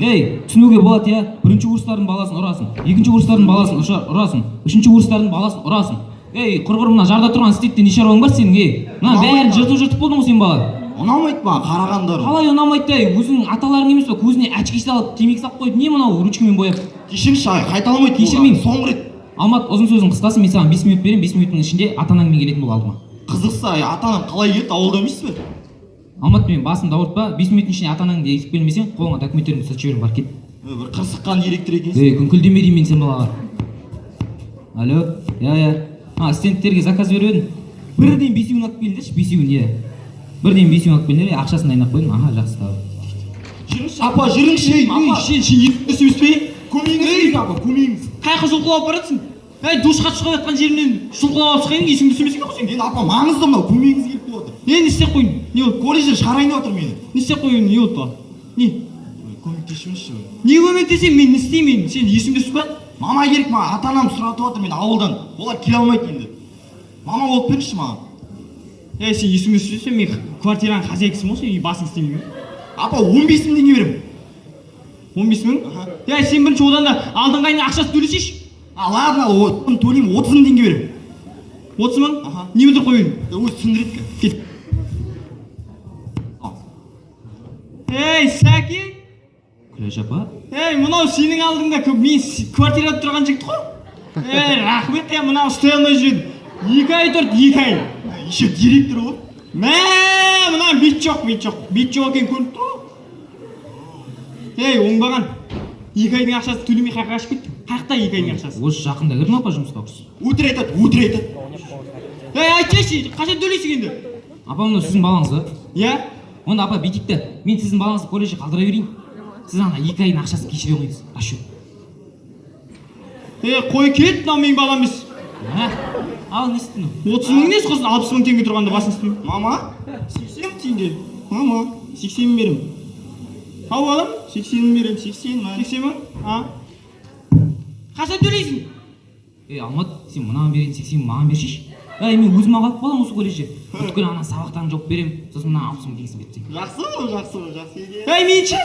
Ей, түсінуге болады, иә? Бірінші курстардың баласын ұрасың, екінші курстардың баласын ұрасың, үшінші курстардың баласын ұрасың. Ей, құрғыр мына жарда тұрған стендте не шаруаң бар сенің, ей? Мына бәрін жыртып болдың ғой сен бала. Ұнамайды маған қарағандар. Қалай ұнамайды, ей? Өзіңнің аталарың емес пе, көзіне очки салып, темекі салып қойып, не мынау ручкамен бояп? Кешіріңізші, ағай, қайта алмайды. Кешірмеймін. Соңғы рет. Алмат, ұзын сөздің қысқасы, мен саған 5 минут беремін, 5 минуттың ішінде ата-анаңмен келетін бол алдыма. Қызықса, ата-анам қалай келді, ауылда емессіз бе? Алмат, мен басымды ауыртпа, 5 минуттың ішінде ата-анаңды ертіп келмесең, қолыңа документтеріңді ұстатып жіберемін, бар кет. Бір қырсыққан директор екенсің. Ей, күңкілдеме деймін мен сен балаға. Алло, иә. Стендтерге заказ беріп едім. Бірден 5-еуін алып келіңдерші, 5-еуін, иә. Бірден 5-еуін алып келіңдер, ақшасын дайындап қойдым. Аха, жақсы, давай. Жүріңізші, апа, жүріңізші, апа. Сен естімес пе? Көмегіңіз керек, апа, көмегіңіз. Қаяққа жұлқылап баратсың? Әй, душқа шығып жатқан жерімнен жұлқылап алып шығайын, есіңді түсірмесең ғой сен. Енді апа, маңызды мынау, көмегіңіз керек болып отыр. Не істеп қойдың? Не болды? Колледжден шығарайын деп отыр мені. Не істеп қойдың? Не болды? Не? Көмектесіңізші. Не көмектесемін? Мен не істеймін енді? Сен есіңде түс па? Мама керек маған, ата-анам сұратып отыр мені ауылдан. Олар келе алмайды енді. Мама болып беріңізші маған. Ей, сен есіңде түс, сен мен квартираның хозяйкасымын ғой, сен үй басың істемей ме? Апа, 15 мың теңге беремін. 15 мың? Ей, сен бірінші одан да алдыңғы айдың ақшасын төлесейші. А, ладно, оны төлеймін, 30 мың теңге беремін. 30 мың? Не бүлдіріп қойып едің? Өзі түсіндіреді. Кет. Ей, Сәкен! Күләш апа. Ей, мынау сенің алдыңда мен квартирада тұрған жігіт қой. Ей, рахмет, я мынау ұстай алмай жүреді. 2 ай тұрды, 2 ай. Еще директор ғой. Мә, мына бет жоқ, бет жоқ. Бет жоқ екенін көрініп тұр ғой. Ей, оңбаған. 2 айдың ақшасын төлемей қаяққа қашып кетті? Қаяқта 2 айдың ақшасы? Осы жақында кірдім апа жұмысқа. Өтірік айтады, өтірік айтады. Ей, айтсайшы, қашан төлейсің енді? Апа, мынау сіздің балаңыз ба? Иә. Онда апа бүйтейік те, мен сіздің балаңызды колледжге қалдыра берейін. Сіз ана 2 айдың ақшасын кешіре қойыңыз. Расчет. Ей, қой кет, мынау менің балам емес. Ал не істедің? 30 мың несі құрсын, 60 мың теңге тұрғанда басын істеймін. Мама, 80 теңге. Мама, 80 мың беремін. Ау балам, 80 мың беремін, 80 мың. 80 мың? А. Қашан төлейсің? Ей, Алмат, сен мынаған беретін 80 мың маған бершейші. Әй, мен өзім ақ алып қаламын осы колледжде. Бүткіл ана сабақтан жауап беремін, сосын мына 60 000 теңгесін беріп тастаймын. Жақсы ғой, жақсы ғой, жақсы идея. Әй, мен ше?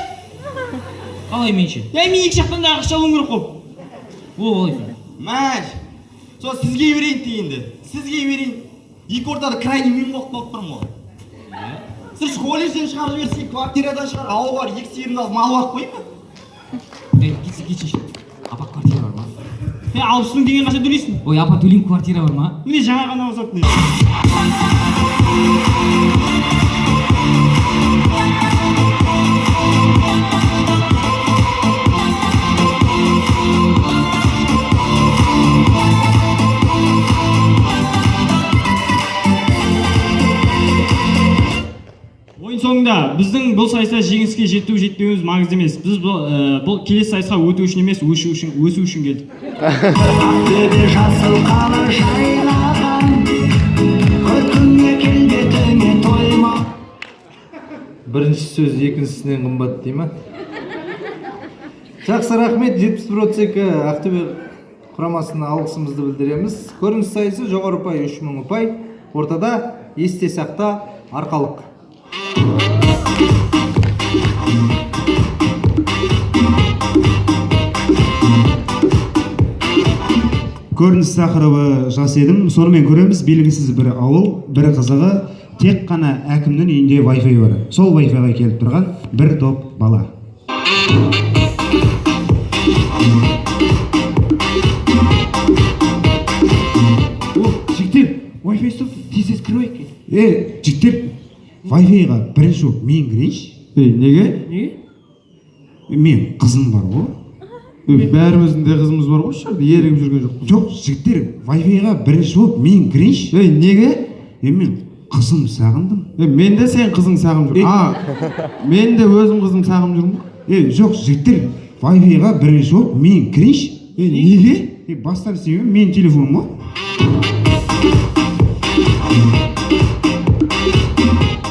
Қалай мен ше? Әй, мен екі жақтан да ақша алуым керек қой. О, қалай сонда? Мәш, сол сізге берейін дегенде, сізге берейін. Екі ортада крайний мен болып қалып тұрмын ғой. Сіз колледжден шығарып жіберсең, квартирадан шығар, ауылға барып екі сиырымды алып мал бағып қояйын ба? Ей, кетші, кетші. Апа, квартира бар ма? Е, 60 000 теңгені қашан төлейсің? Ой, апа, төлеймін, квартира бар ма? Міне жаңа ғана босап міне. Ойын соңында біздің бұл сайыста жеңіске жету жетпеуіміз маңызды емес. Біз бұл келесі сайысқа өту үшін емес, өсу үшін келдік. Ақтөбе жасыл қала жайлаған, көркіңе келбетіңе тойма. Бірінші сөз екіншісінен қымбат дей ма? Жақсы, рахмет. 71-32 Ақтөбе құрамасына алғысымызды білдіреміз. Көрініс сайысы жоғары ұпай 3000 ұпай, ортада есте сақта арқалық. Көрініс тақырыбы жас едім. Сонымен көреміз, белгісіз бір ауыл, бір қызығы, тек қана әкімнің үйінде Wi-Fi бар. Сол Wi-Fi-ға келіп тұрған бір топ бала. О, жігіттер, Wi-Fi стоп, тез-тез кіріп алайық. Жігіттер, Wi-Fi-ға бірінші болып мен кірейінші. Ей, неге? Неге? Мен қызым бар ғой. Бәріміздің де қызымыз бар ғой, осы жерде ерігіп жүрген жоқпыз. Жоқ, жігіттер, Wi-Fi-ға бірінші болып мен кірейінші. Ей, неге? Мен қызым сағындым. Мен де сен қызың сағынып жүрмін. Мен де өзім қызым сағынып жүрмін ғой. Жоқ, жігіттер, Wi-Fi-ға бірінші болып мен кірейінші. Неге? Бастар себебі менің телефоным ғой.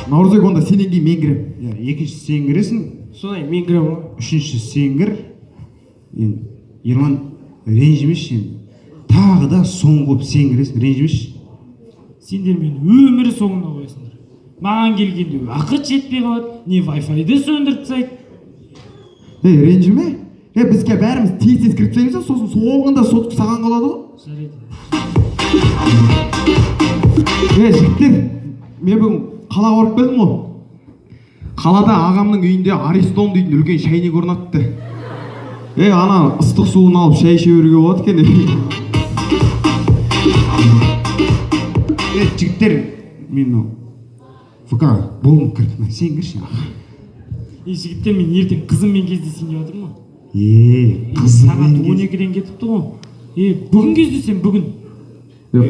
Наурызбек, онда сенен кейін мен кіремін. Иә, екінші сен кіресің. Солай, мен кіремін ғой. Үшінші сен кір. Енді Ерлан, ренжімеші енді. Тағы да соңғы болып сен кіресің, ренжімеші. Сендер мені өмірі соңына қоясыңдар. Маған келгенде уақыт жетпей қалады, не Wi-Fi-ді сөндіріп тастайды. Ей, ренжіме. Бізге бәріміз тез-тез кіріп тастаймыз да, сосын соңында сотка саған қалады ғой. Жарайды. Жігіттер, мен бүгін қалаға барып келдім ғой. Қалада ағамның үйінде Аристон дейтін үлкен шәйнек орнатты. Ана ыстық суын алып шай іше беруге болады екен. Жігіттер, мен мынау ВК болым кірді, сен кірші. Жігіттер, мен ертең қызыммен кездесейін деп жатырмын ғой. Қызыңмен Сағат 12-ден кетіпті ғой. Бүгін кездесем, бүгін.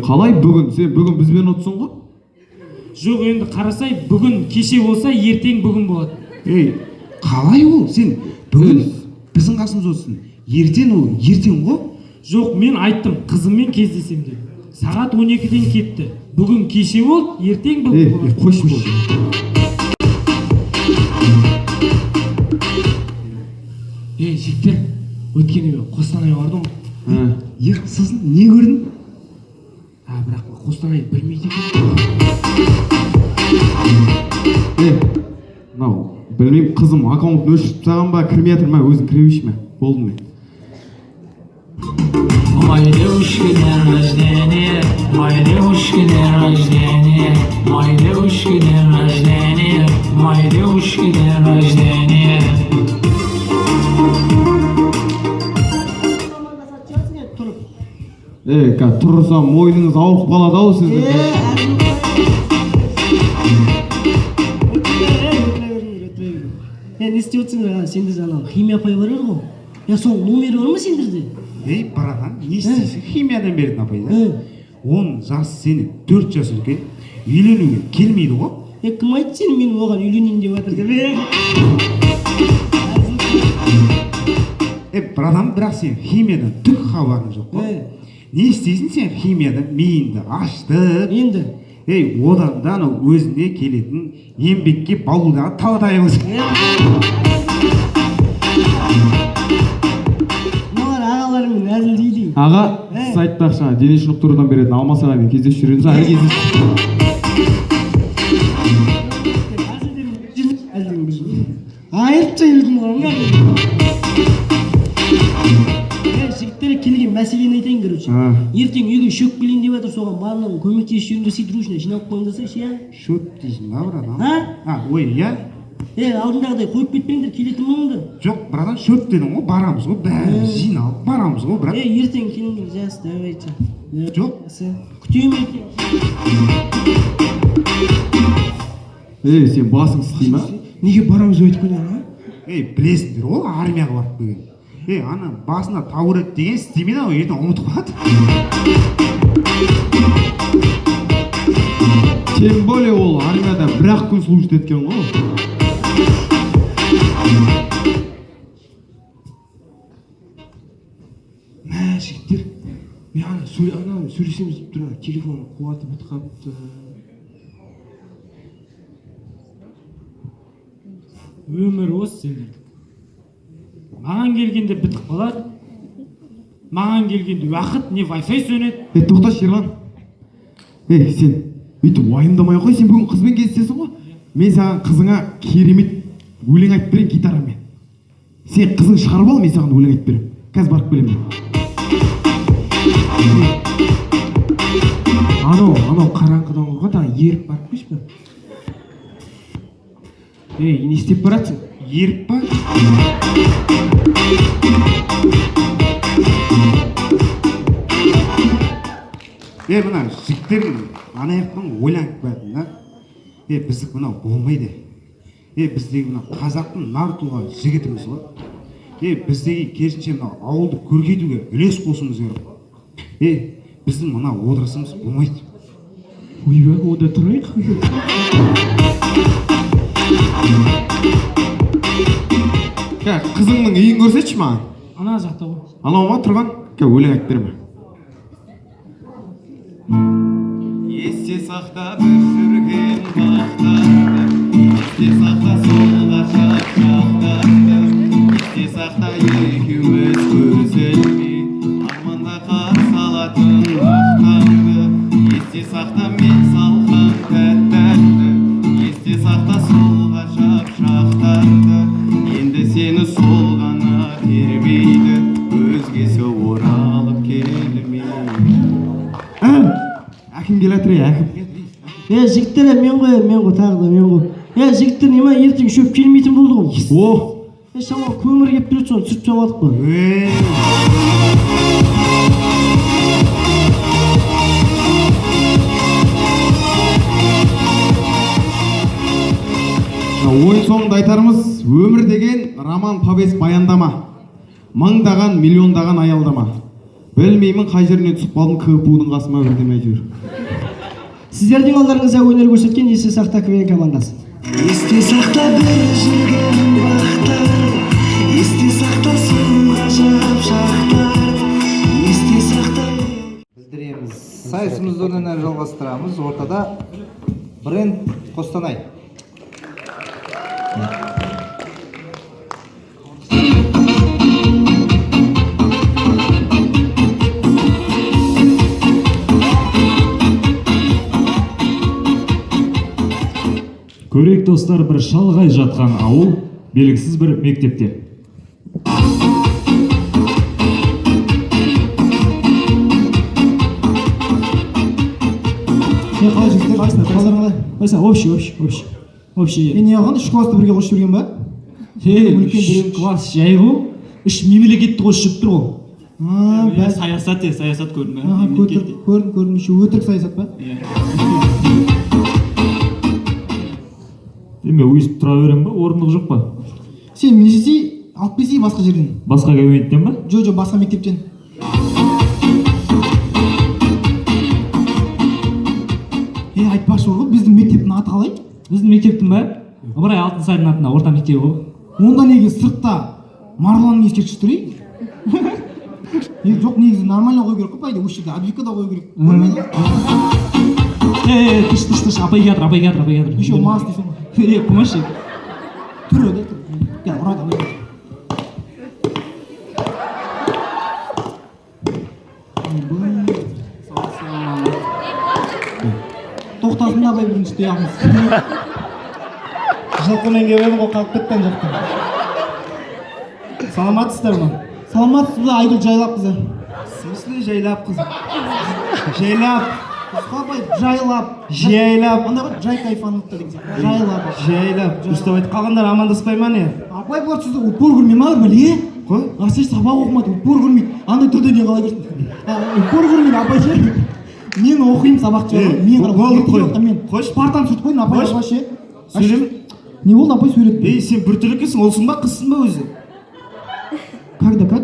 Қалай бүгін? Сен бүгін бізбен отырсың ғой? Жоқ, енді қарасай, бүгін кеше болса, ертең бүгін болады. Қалай ол? Сен бүгін біздің қасымызда отырсың. Ертең ол, ертең ғой? Жоқ, мен айттым, қызыммен кездесем деп. Сағат 12-ден кетті. Бүгін кеше болды, ертең бүгін болады. Қойшы болды. Жігіттер, өткенде мен Қостанайға бардым ғой. Сосын не көрдің? Бірақ Қостанайды білмейді екен. Мынау, білмеймін, қызым аккаунтын өшіріп тастаған ба, кірмей жатыр ма, өзің кіре берші ме? Болдым мен. У моей девушки день рождения, у моей девушки день рождения, у моей девушки день рождения, у моей девушки день рождения. Тұрсам мойныңыз ауырып қалады ау сіздің. Не істеп отырсыңдар? Сендерде анау химия апай бар еді ғой. Соның номері бар ма сендерде? Братан, не істейсің? Химиядан беретін апай да. 10 жас сені 4 жас үлкен, үйленуге келмейді ғой. Кім айтты сені мен оған үйленейін деп жатыр деп? Братан, бірақ сен химиядан түк хабарың жоқ қой. Не істейсің сен химиядан? Миыңды ашты. Енді? Одан да анау өзіне келетін еңбекке баулудағы талатай болсын. Мыналар ағаларымен әзілдейді. Аға, сіз айтпақшы, жаңа дене шынықтырудан беретін Алмас ағаймен кездесіп жүреміз, әлі кездесіп. Айырып тастай ғой. Е, жігіттер, келген мәселені айтайын, короче. Ертең үйге шөп келейін деп жатыр, соған барлығын көмектесіп жіберіңдер, дружно жиналып қойыңдарсайшы, иә? Шөп дейсің ба, братан? А? А, ой, иә. Е, алдындағыдай қойып кетпеңдер, келетін болыңдар. Жоқ, братан, шөп дедің ғой, барамыз ғой, бәріміз жиналып барамыз ғой, брат. Е, ертең келіңдер, жақсы, давайте. Жоқ. Күтемін ертең. Ей, сен басың істей ма? Неге барамыз деп айтып қойдың, а? Ей, білесіңдер ғой, армияға барып келген. Ей, ана басына табурет деген істемейді ау, ертең ұмытып қалады. Тем более ол армияда бір-ақ күн служить еткен ғой. Мә, жігіттер, мен ана ана сөйлесеміз деп тұр, ана телефон қуаты бітіп қалыпты. Өмір осы сендердікі. Маған келгенде бітіп қалады, маған келгенде уақыт не вайфай сөнеді. Ей, тоқташы, Ерлан. Ей, сен өйтіп уайымдамай қой, сен бүгін қызбен кездесесің ғой. Мен саған қызыңа керемет өлең айтып беремін гитарамен. Сен қызың шығарып ал, мен саған өлең айтып беремін. Қазір барып келемін мен. Анау қараңғыдан қорқады, ана еріп барып келші бір. Ей, не істеп баратсың? Еріп па? Е, мына жігіттер ана жақтан ойланып келатын да. Е, біздікі мынау болмайды. Е, біздегі мынау қазақтың нар тұлға жігітіміз ғой. Е, біздегі керісінше мынау ауылды көркейтуге үлес қосуымыз керек. Е, біздің мына отырысымыз болмайды. Ойбай, онда тұрайық. Кә, қызыңның үйін көрсетші маған. Ана жақта ғой. Анау ма тұрған? Кә, өлең айтып берме. Есте сақта біз жүрген бақтарды, есте сақта сол ғажап шақтарды, есте сақта екеуміз көз ілмей арманда қарсы алатын бақтарды, есте сақта мен салған тәтті әнді, есте сақта сол ғажап шақтарды, енді сені сол ғана тербейді, өзгесі оралып келмейді. Әкім келе жатыр, ей, әкім. Е, жігіттер, мен ғой, мен ғой, тағы да мен ғой. Е, жігіттер, неме, ертең шөп келмейтін болды ғой. О! Е, шамалы көмір келіп тұр еді, соны түсіріп тастап қой. Ойын соңында айтарымыз, өмір деген роман, повесть, баяндама. Мыңдаған, миллиондаған аялдама. Білмеймін, қай жеріне түсіп қалдым, КПУ-дың қасыма бірдеме әйтеуір. Сіздердің алдарыңызда өнер көрсеткен Есте сақта КВН командасы. Есте сақта бір жүрген бақтар, есте сақта сол ғажап шақтар, есте сақта. Білдіреміз. Сайысымызды одан әрі жалғастырамыз. Ортада бренд Қостанай. Көрейік, достар, бір шалғай жатқан ауыл, белгісіз бір мектепте. Не, қалай жігіттер? Қалайсыңдар? Қалдарың қалай? Қалайсың? Общий, общий, общий. Общий. Е, не алған? Үш классты бірге қосып жіберген ба? Е, Үлкен үш біреу. класс жай ғой. Үш мемлекетті қосып жүріп тұр ғой. А, бәс. Саясат, е, саясат көрдің бе? Аха, көрдім, көрдім. Еще өтірік саясат па? Еме, өйстіп тұра беремін ба? Орындық жоқ па? Сен не істей, алып келсей басқа жерден. Басқа кабинеттен ба? Жоқ, жоқ, басқа мектептен. Е, айтпақшы ғой, біздің мектептің аты қалай? Біздің мектептің ба? Ыбырай Алтынсарин атында орта мектебі ғой. Онда неге сыртта Марғұланның ескерткіші тұр, ей? Е, жоқ, негізі нормально қою керек қой, по идее, осы жерде объектке да қою керек. Көрмейді ғой. Е, тыш, тыш, тыш, апай келатыр, апай келатыр, апай келатыр. Еще мас дейсің ғой. Е, қумашы. Түрі да, түрі. Кел, ұрады, ұрады. Тоқтасын да, апай, бірінші тұяғымыз. Жылқымен келіп едім ғой, қалып кетті ана жақта. Саламатсыздар ма? Саламатсыз ба, Айгүл жайлап қызы. В смысле жайлап қызы? Жайлап. Апай, жайлап. Жайлап. Андай ғой, жай кайфануть деген сияқты. Жайлап. Жайлап. Дұрыстап айт. Қалғандар амандаспай ма не? Апай, бұлар сізді упор көрмей ма, бәле? Қой. Асы сабақ оқымайды, упор көрмейді. Андай түрде не қалай көрсін? Упор көрмейді, апай ше. Мен оқимын сабақ ше. Мен болды, қой. Мен Қойшы. Партаны сүртіп қойдым, апай, Қойшы. апай ше. Сөйлеме. Не болды, апай, сурет? Ей, сен біртүрлі екенсің, ұлсың ба, қызсың ба өзі? Когда как?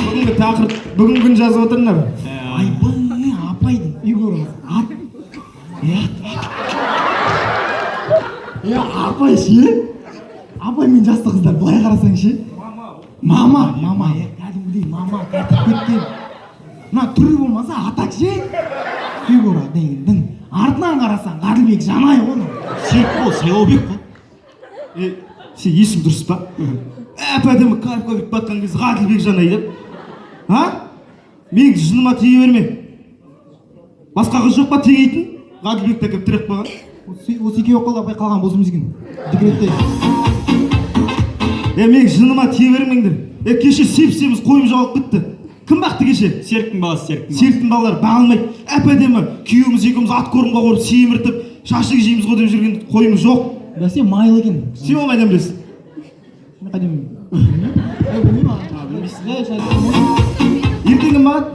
Бүгінгі тақырып, бүгінгі күн жазып отырыңдар. Айбай, апайдың үйгөрі ат. Е, апай ше? Апай мен жасты қыздар былай қарасаң ше? Мама, мама, е, кәдімгідей мама қайтып кеткен. Мына түрі болмаса атак ше? Фигура деген дың. Артынан қарасаң Ғаділбек Жанай ғой мынау. Серік қой, Сайлаубек қой. Е, сен есің дұрыс па? Әп әдемі кайфқа бүйтіп батқан кезде Ғаділбек Жанай деп. А? Менің жыныма тие берме. Басқа қыз жоқ па теңейтін? Ғаділбекті әкеліп тіреп қойған. Осы екеуі қалды, апай, қалған бос емес екен. Декретте. Е, менің жыныма тие бермеңдер. Е, кеше сеп-семіз қойым жоғалып кетті. Кім бақты кеше? Серіктің баласы, серіктің баласы. Серіктің балалары баға алмайды. Әп әдемі күйеуіміз екеуміз ат корымға қойып семіртіп, шашлык жейміз ғой деп жүрген қойымыз жоқ. Бәсе майлы екен. Сен оны қайдан білесің? Мен қайдан білемін? Білмеймін. Ертең кім бағады?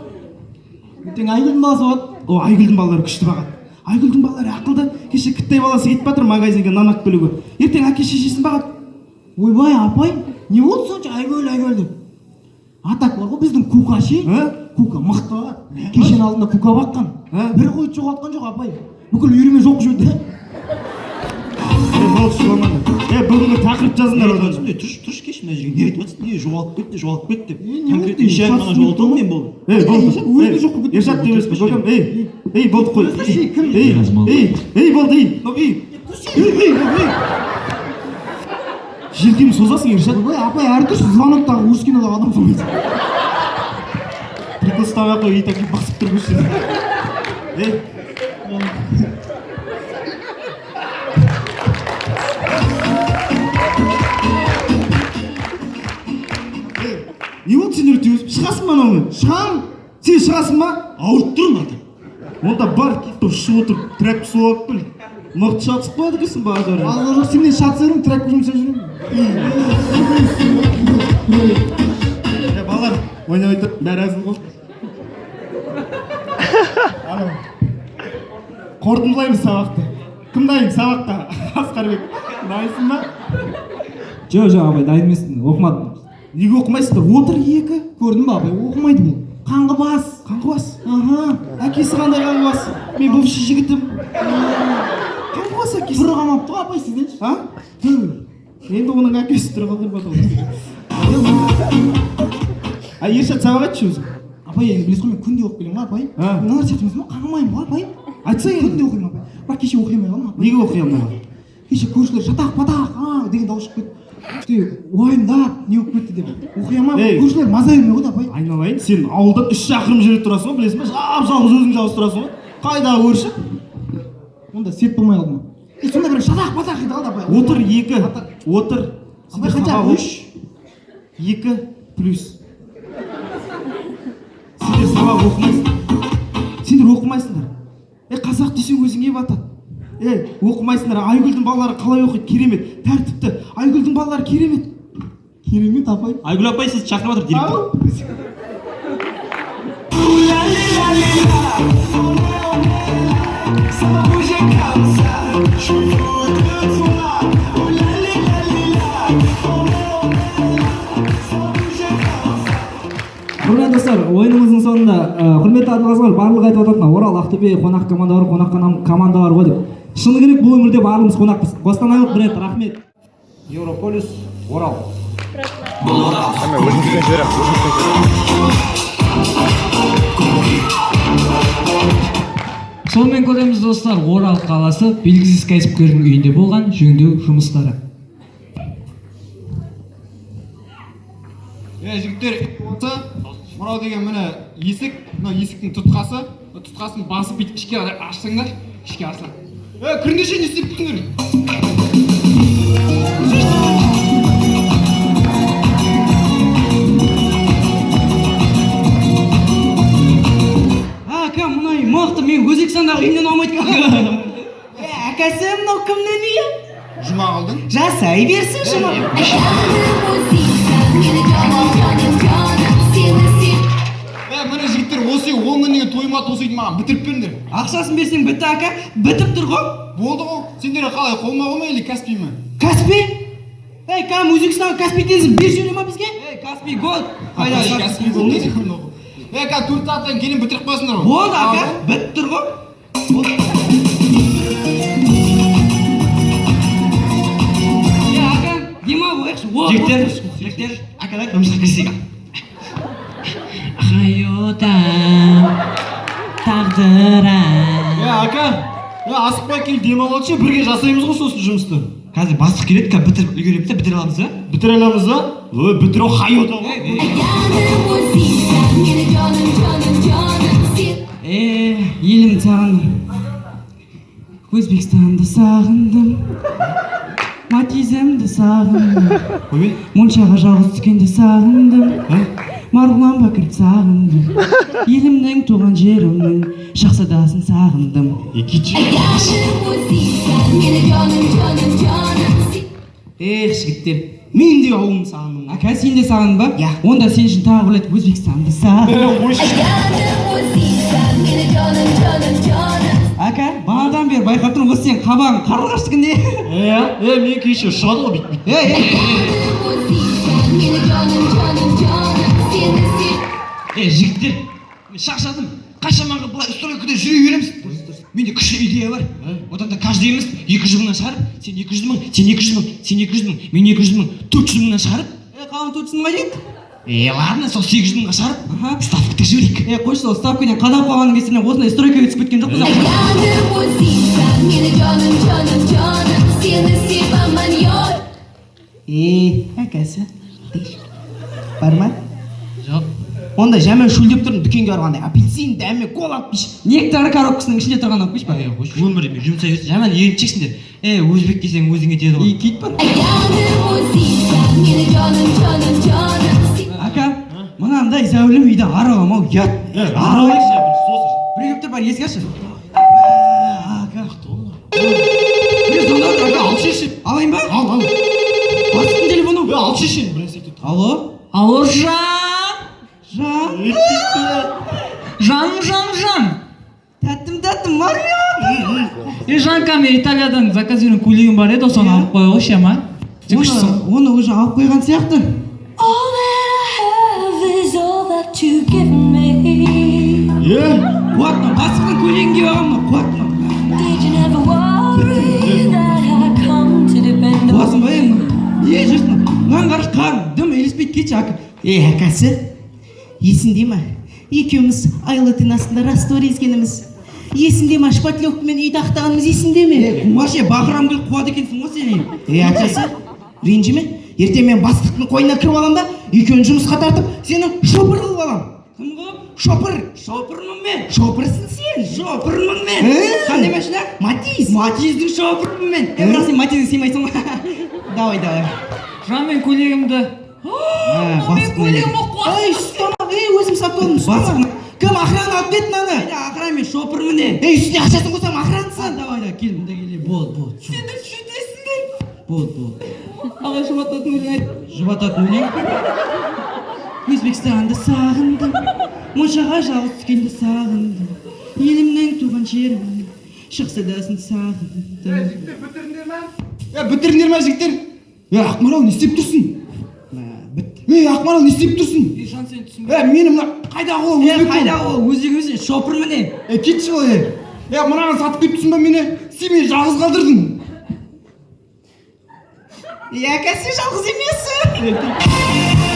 Ертең Айгүлдің баласы бағады. О, Айгүлдің балалары күшті бағады. Айгүлдің балалары ақылды. Кеше кіттай баласы кетіп жатыр магазинге нан алып келуге. Ертең әке шешесін бағады. Ойбай, апай, не болды сонша Айгүл, Айгүл деп? Атак бар ғой біздің Кука ше? Кука мықты бағады. Кешенің алдында Кука баққан. Бір қойды жоғалтқан жоқ, апай. Бүкіл үйірме жоқ жіберді. Е, болды, жыламаңдар. Е, бүгінгі тақырып жазыңдар одан. Е, тұршы, тұршы, кеш мына жерге не айтып жатсың? Не жоғалып кетті, жоғалып кетті деп. Е, не болды? Конкретно неше рет ғана жоғалтып алдым мен болды. Ей, болды. Өзі жоқ болып кетті. Ершат деп емес пе, көкем? Ей, ей, болды, қой. Кім? Ей, ей, ей, болды, ей. Мынау, ей. Ей, ей, ей. Желкемді созасың, Ершат. Ойбай, апай, әрі тұршы, звоноктағы орыс кинодағы адам ұқсамайды. Прикол ұстамай ақ қой, ит әкеліп басып тұр көшеде. Ей. Не болды сендер өтіп? Шығасың ба анаумен? Шығам. Сен шығасың ба? Ауырып тұрмын ата. Онда бар, кетіп ұшып отырып, трәпкі су алып кел. Мықты шатысып қояды екенсің базар. Алла жоқ, сен мен шатыса беремін, трәпкі жұмыс жасап жүремін. Е, балалар, ойнап айтып, бәрі әзіл ғой. Анау. Қорытындылаймыз сабақты. Кім дайын сабаққа? Асқарбек, дайынсың ба? Жоқ, жоқ, апай, дайын емеспін, оқымадым. Неге оқымайсыңдар? Отыр екі. Көрдің ба, апай, оқымайды бұл. Қаңғыбас. Қаңғыбас? Аха. Әкесі қандай қаңғыбас? Мен бывший жігітім. Қаңғыбас әкесі. Түрі қалмапты ғой, апай, сізден ше? А? Енді оның әкесі түрі қалдырмады ғой. А, Ершат, сабақ айтшы өзің. Апай, енді білесіз ғой, мен күнде оқып келемін ғой, апай. Мыналар сияқты емес, қаңғымаймын ғой, апай. Айтсаң енді. Күнде оқимын, апай. Бірақ кеше оқи алмай қалдым, апай. Неге оқи алмай қалдың? Кеше көршілер шатақ патақ деген дауыс шығып кетті. Уайымдап не болып кетті деп. Оқи алмай, көршілер маза бермей қойды, апай. Айналайын, сен ауылдан 3 шақырым жерде тұрасың ғой, білесің бе? Жап жалғыз өзің жалғыз тұрасың ғой. Қайдағы көрші? Онда сет болмай қалды ма? Е, сонда бір шатақ патақ ете қалды, апай. Отыр 2, отыр. Апай, қанша? 3. 2 плюс. Сендер сабақ оқымайсыңдар. Сендер оқымайсыңдар. Е, қазақ десең өзіңе батады. Е, оқымайсыңдар. Айгүлдің балалары қалай оқиды? Керемет, тәртіпті. Айгүлдің балалары керемет. Керемет, апай. Айгүл апай, сізді шақырып жатыр директор. Құрметті достар, ойынымыздың соңында, құрметті әділқазылар, барлығы айтып отырады, Орал, Ақтөбе қонақ командалары, қонақ командалар ғой деп. Шыны керек, бұл өңірде барлығымыз қонақпыз. Қостанайлық бір рет, рахмет. Европолис, Орал. Бұл Орал. Сонымен көреміз достар, Орал қаласы белгісіз кәсіпкердің үйінде болған жөндеу жұмыстары. Е, жігіттер, осы мынау деген міне есік, мынау есіктің тұтқасы. Тұтқасын басып бүйтіп ішке қарай ашсаңдар, ішке ашылады. Е, кіріңдерші, не істеп тұрсыңдар? Ака, мына үй мықты, мен Өзбекстандағы үйімнен алмайды. Әкесі, мынау кімнің үйі? Жұмағұлдың. Жасай берсін, Жұмағұл. Е, міне жігіттер, осы үй 10 күннен кейін тойыма осы үйді маған бітіріп беріңдер. Ақшасын берсең бітті, ака, бітіп тұр ғой. Болды ғой. Сендер қалай, қолма қол ма или Каспий ма? Каспий? Ей, кәм Өзбекстанға Каспий теңізін беріп жібере ма бізге? Ей, Каспий Голд. Қайда Каспий Голд? Е, қазір 4 сағаттан кейін бітіріп қоясыңдар ғой. Болды, ака, бітіп тұр ғой. Е, ака, демалып алайықшы. Жігіттер, жігіттер, акадай жұмысқа кірісейік. Hayotам, тағдырым. Е, ака, е, асықпай кел, демалып алшы, бірге жасаймыз ғой сосын жұмысты. Қазір бастық келеді, қазір бітіріп үлгереміз да, бітіре аламыз да? Бітіре аламыз да? Ой, бітіру хайота ғой. Е, елімді сағындым. Өзбекстанды сағындым. Матизімді сағындым. Моншаға жалғыз түскенде сағындым. Марғұлан Бәкірді сағындым. Елімнің туған жерімнің шахзадасын сағындым. Эх, жігіттер, мен де ауылымды сағындым. Ака, сен де сағындың ба? Иә. Онда сен үшін тағы бір рет Өзбекстанды сағындым. Ака, бағанадан бері байқап тұрмын, осы сен қабағың қарлығаштікінде. Е, е, мен кеше ұшады ғой бүйтіп. Е, е. Е, жігіттер, мен шаршадым. Қашанғы былай стройкада жүре береміз? Менде күшті идея бар. Одан да каждыйымыз 200 мыңнан шығарып, сен 200 мың, сен 200 мың, сен 200 мың, мен 200 мың, 400 мыңнан шығарып. Е, қалған 400 мыңға дейін? Е, ладно, сол 800 мыңға шығарып, ставка тігіп жіберейік. Е, қойшы, сол ставкадан қадап қалғанның кесірінен осындай стройкаға түсіп кеткен жоқпыз. Е, әкесі, бар ма? Жоқ. Онда жаман шөлдеп тұрмын, дүкенге барғанда апельсин, дәмі, кола алып келші. Нектар коробкасының ішінде тұрған алып келші ба? Е, қойшы, өмірде мен жұмсай берсін, жаман еріншексіңдер. Е, өзбек десең өзіңе тиеді ғой. Е, кит бар. Ака, мынандай зәулім үйді араламау ұят. Аралайықшы. Біреу келіп тұр, бар, есік ашшы. Ака. Біреу звондап тұр, ака, Ал шешін. Алайын ба? Ал, ал. Бастықтың телефоны. Е, ал шешін, бір нәрсе айтып тұр. Алло? Алло, жан! Жан. Жан, жан, жан! Тәттім, тәттім, Мариям. Е, Жанка, мен Италиядан заказ берген көйлегім бар еді, соны алып қоя қойшы, ма? Сен күштісің. Оны уже алып қойған сияқты. Е, Қуат мынау, бастықтың көйлегін киіп алған мынау, қуат мынау. Қуасың ба енді? Не жүрсің? Мынаны қарашы, қарным дым үйлеспейді, кетші, ака. Е, әкесі, есіңде ма? Екеуміз айлы түн астында раствор езгеніміз. Есіңде ма, шпатлевкамен үйді ақтағанымыз есіңде ме? Е, қумашы, бақырам күліп қуады екенсің ғой сен. Е, әкесі, ренжіме. Ертең мен бастықтың қойнына кіріп аламын да, екеуін жұмысқа тартып, сені шопыр қылып аламын. Кім қылып? Шопыр. Шопырмын мен. Шопырсың сен. Шопырмын мен. Е. Қандай машина? Матиз. Матиздің шопырмын мен. Е, бірақ сен Матизді сыймайсың ғой. Давай, давай. Жан, мен көйлегімді. Мен көйлегім қуат. Ей, ұстама, ей, өзім сатып алдым, ұстама. Кім охрана алып кетті мынаны? Қайда охрана, мен шопырмын е. Ей, үстіне ақшасын қосамын, охранасың. Давай, давай, кел, мында кел, болды, болды. Сен де шүтесіңдер. Болды, болды. Аға, жұбататын өлең айт. Жұбататын өлең. Өзбекстанды сағындым, моншаға жалғыз түскенде сағындым, елімнің туған жерімнің шахзадасын сағындым. Жігіттер, бітіріңдер ма? Е, бітіріңдер ма, жігіттер? Е, Ақмарал, не істеп тұрсың? Бітті. Ей, Ақмарал, не істеп тұрсың? Е, жан, сен түсінбей. Е, мені мына қайдағы ол Е, өзбек ол? қайдағы ол өзбек емес, шопыр міне. Е, кетші ол, е. Е, мынаны сатып кетіпсің ба мені? Сен мені жалғыз қалдырдың. Е, әкесі, жалғыз емессің.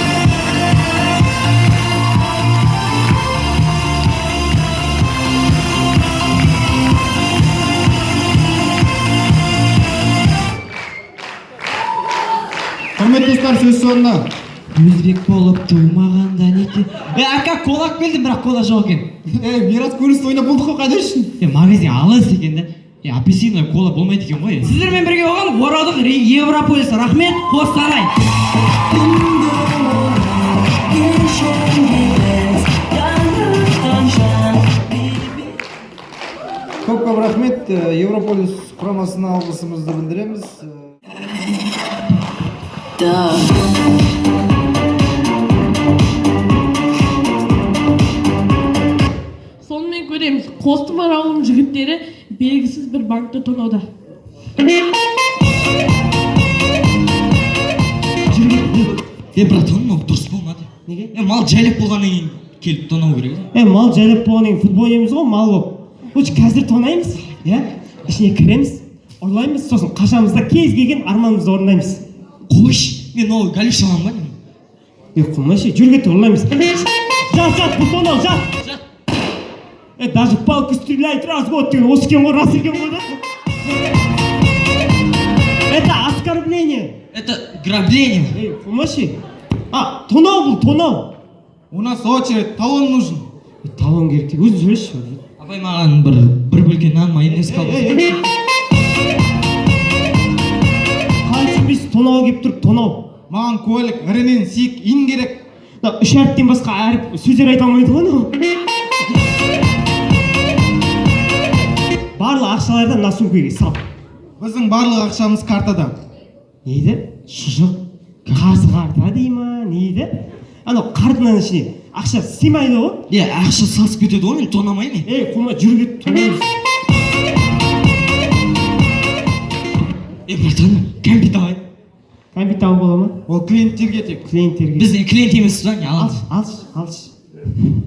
Құрметті достар, сөз соңында Өзбек болып тумағанда неке. Е, ака, кола алып келдім, бірақ кола жоқ екен. Е, Мирас, көрініс ойнап болдық қой, қайда ішің? Е, магазин алыс екен да. Е, апельсиновый кола болмайды екен ғой. Сіздермен бірге болған Оралдық Европолис. Рахмет, Қостанай. Көп көп рахмет. Европолис құрамасына алғысымызды білдіреміз. Сонымен көреміз, Қостұмар ауылының жігіттері белгісіз бір банкті тонауда. Е, братан, мынау дұрыс болмады. Неге? Е, мал жайлап болғаннан кейін келіп тонау керек. Е, мал жайлап болғаннан кейін футбол ойнаймыз ғой, мал болып. Лучше қазір тонаймыз, иә? Ішіне кіреміз, ұрлаймыз, сосын қашамыз да кез келген арманымызды орындаймыз. Қойшы, мен ол галюш аламын ба? Е, қоймашы, жүр кет, ұрлаймыз. Жат, жат, бұл тонау, жат. Е, даже палка стреляет раз в год деген осы екен ғой, рас екен ғой да. Это оскорбление. Это грабление. Ей, қоймашы. А, тонау бұл, тонау. У нас очередь, талон нужен. Е, талон керек деп өзің сөйлеші. Апай, маған бір бөлке нан, майонез Ей, қалды. ей, ей. Қалай түсінбейсіз, тонауға келіп тұрып, тонау. Маған куәлік, ірінен, сик, ин керек. Мына үш әріптен басқа әріп сөздер айта алмайды ғой анау. Барлық ақшаларды мына сумкаға сал. Біздің барлық ақшамыз картада. Не дейді? Шұжық, қазы қарта дей ма, не дейді? Анау қартының ішіне ақша сыймайды ғой. Е, ақша сасып кетеді ғой, мен тонамаймын. Ей, қойма, жүр кет, тонаймыз. Е, братан, кәмпит алайын. Кәмпит алуға бола ма? Ол клиенттерге тек. Клиенттерге. Біз клиент емеспіз ба, не аламыз? Алшы, алшы, алшы.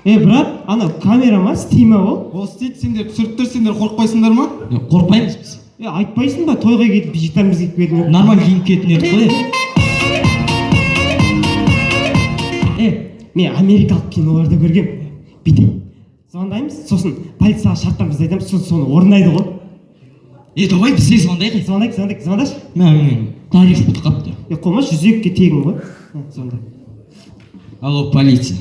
Е, брат, анау камера ма, істей ма ол? Ол істейді, сендер түсіріп тұр, сендер қорықпайсыңдар ма? Е, қорықпаймыз біз. Е, айтпайсың ба, тойға кетіп бижитамыз киіп келдің. Нормально киініп кететін едік қой. Е, мен америкалық киноларда көргем. Бүйтіп звондаймыз, сосын полицияға шарттарымызды айтамыз, сосын соны орындайды ғой. Е, давай біз де звондайық. Звондайық, звондайық, звондашы. Мә, мен тариф бітіп қалыпты. Е, қоймашы, 102-ге тегін ғой. Звонда. Алло, полиция.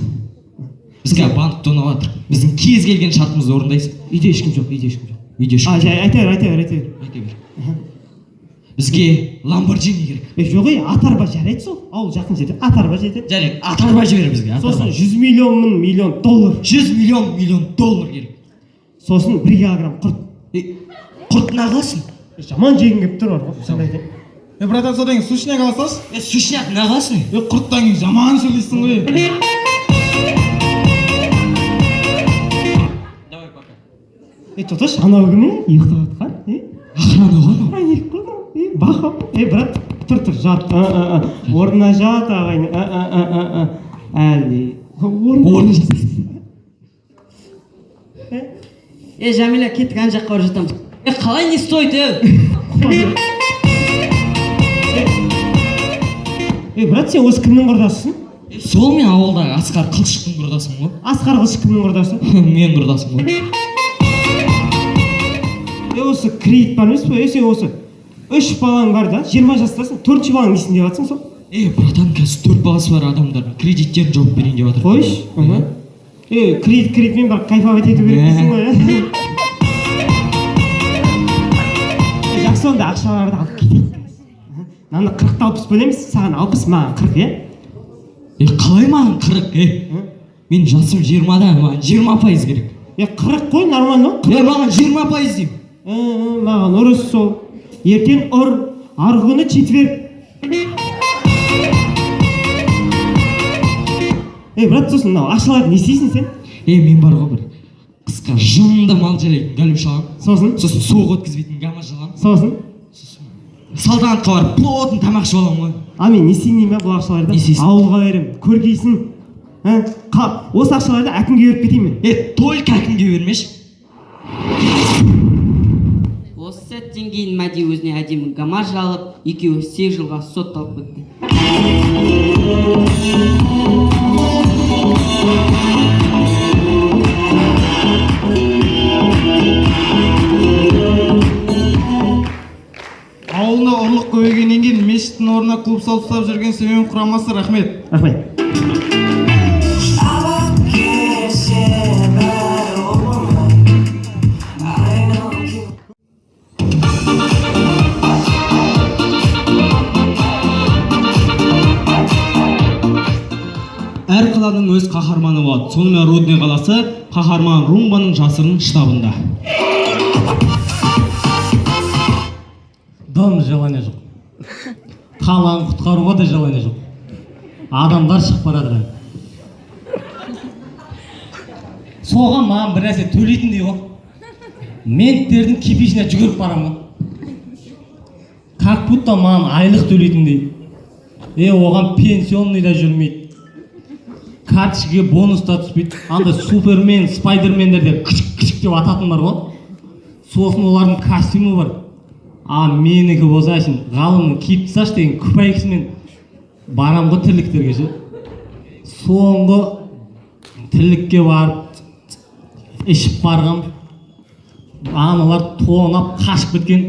Біз қазір банк тонап жатыр. Біздің кез келген шартымызды орындайсың. Үйде ешкім жоқ, үйде ешкім жоқ. Үйде ешкім А, жай, айта бер, айта бер, айта бер. Айта бер. Бізге Ламборджини керек. Е, жоқ, ей, ат арба жарайды сол. Ауыл жақын жерде ат арба жетеді. Жарайды, ат арба жібер бізге. Ат Сосын арба. 100 миллион мың миллион доллар. 100 миллион миллион доллар керек. Сосын 1 килограмм құрт. Е, құрт не қыласың? Е, жаман жегім келіп тұр бар ғой, сонда айтайын. Е, братан, содан кейін сушняк ала салшы. Е, сушняк не қыласың? Е, құрттан кейін жаман сөйлейсің ғой. Давай, пока. Е, тоқташы, анау кім е? Ұйықтап жатқан, е? Охрана ғой анау. Охранник қой мынау. Е, баха. Е, брат, тұр, тұр, жат. А, а, а. Орнына жат, ағайын. А, а, а, а, а. Әлі. Орнына жат. Е, Жәмила, кеттік, ана жаққа барып жатамыз. Е, қалай не стоит, е? Е, брат, сен осы кімнің құрдасысың? Е, сол мен ауылдағы Асқар Қылшықтың құрдасымын ғой. Асқар Қылшық кімнің құрдасы? Мен құрдасым ғой. Е, осы кредит бар емес пе? Е, сен осы 3 балаң бар да, 20 жастасың, 4-ші балаң несін деп жатсың сол? Е, братан, қазір 4 баласы бар адамдардың кредиттерін жауып берейін деп жатыр. Қойшы. Е, кредит кредитмен бірақ кайфовать ету керек дейсің ғой, е? Е, жақсы, онда ақшаларды алып кетейік. Мынаны 40-та 60 бөлеміз, саған 60, маған 40, е? Е, қалай маған 40, е? Мен жасым 20-да, маған 20% керек. Е, 40 қой, нормально ғой. Е, маған 20% деймін. Маған ұрыс сол. Ертең ұр, арғы күні четверг. Е, брат, сосын мынау ақшаларды не істейсің сен? Е, мен бар ғой бір қысқа жынды мал жайлайтын галюш аламын. Сосын? Сосын суық өткізбейтін гамаш аламын. Сосын? Салтанатқа барып плотно тамақ ішіп аламын ғой. А мен не істеймін деймін ба бұл ақшаларды? Не істейсің? Ауылға беремін, көргейсің. Осы ақшаларды әкімге беріп кетейін мен. Е, только әкімге бермеші. Осы сәттен кейін Мәди өзіне әдемі гамаш алып, екеуі 8 жылға сотталып кетті. Ауылына ұрлық көбейгеннен кейін мешіттің орнына клуб салып ұстап жүрген Семей құрамасы. Рахмет. Рахмет. Әр қаланың өз қаһарманы болады. Сонымен Рудный қаласы қаһарман Румбаның жасырын штабында. Дым желание жоқ. Қаланы құтқаруға да желание жоқ. Адамдар шығып барады. Соған маған бір нәрсе төлейтіндей ғой. Менттердің кипишіне жүгіріп барамын ғой. Как будто маған айлық төлейтіндей. Оған пенсионный да жүрмейді. Карточкаға бонус та түспейді. Андай супермен, спайдермендер деп кішік-кішік деп ататын бар ғой. Сосын олардың костюмі бар. А менікі болса әшейін ғалымның киіп тасташы деген күпәйкісімен барам ғой тірліктерге ше. Соңғы тірлікке барып ішіп барғам, аналар тонап қашып кеткен.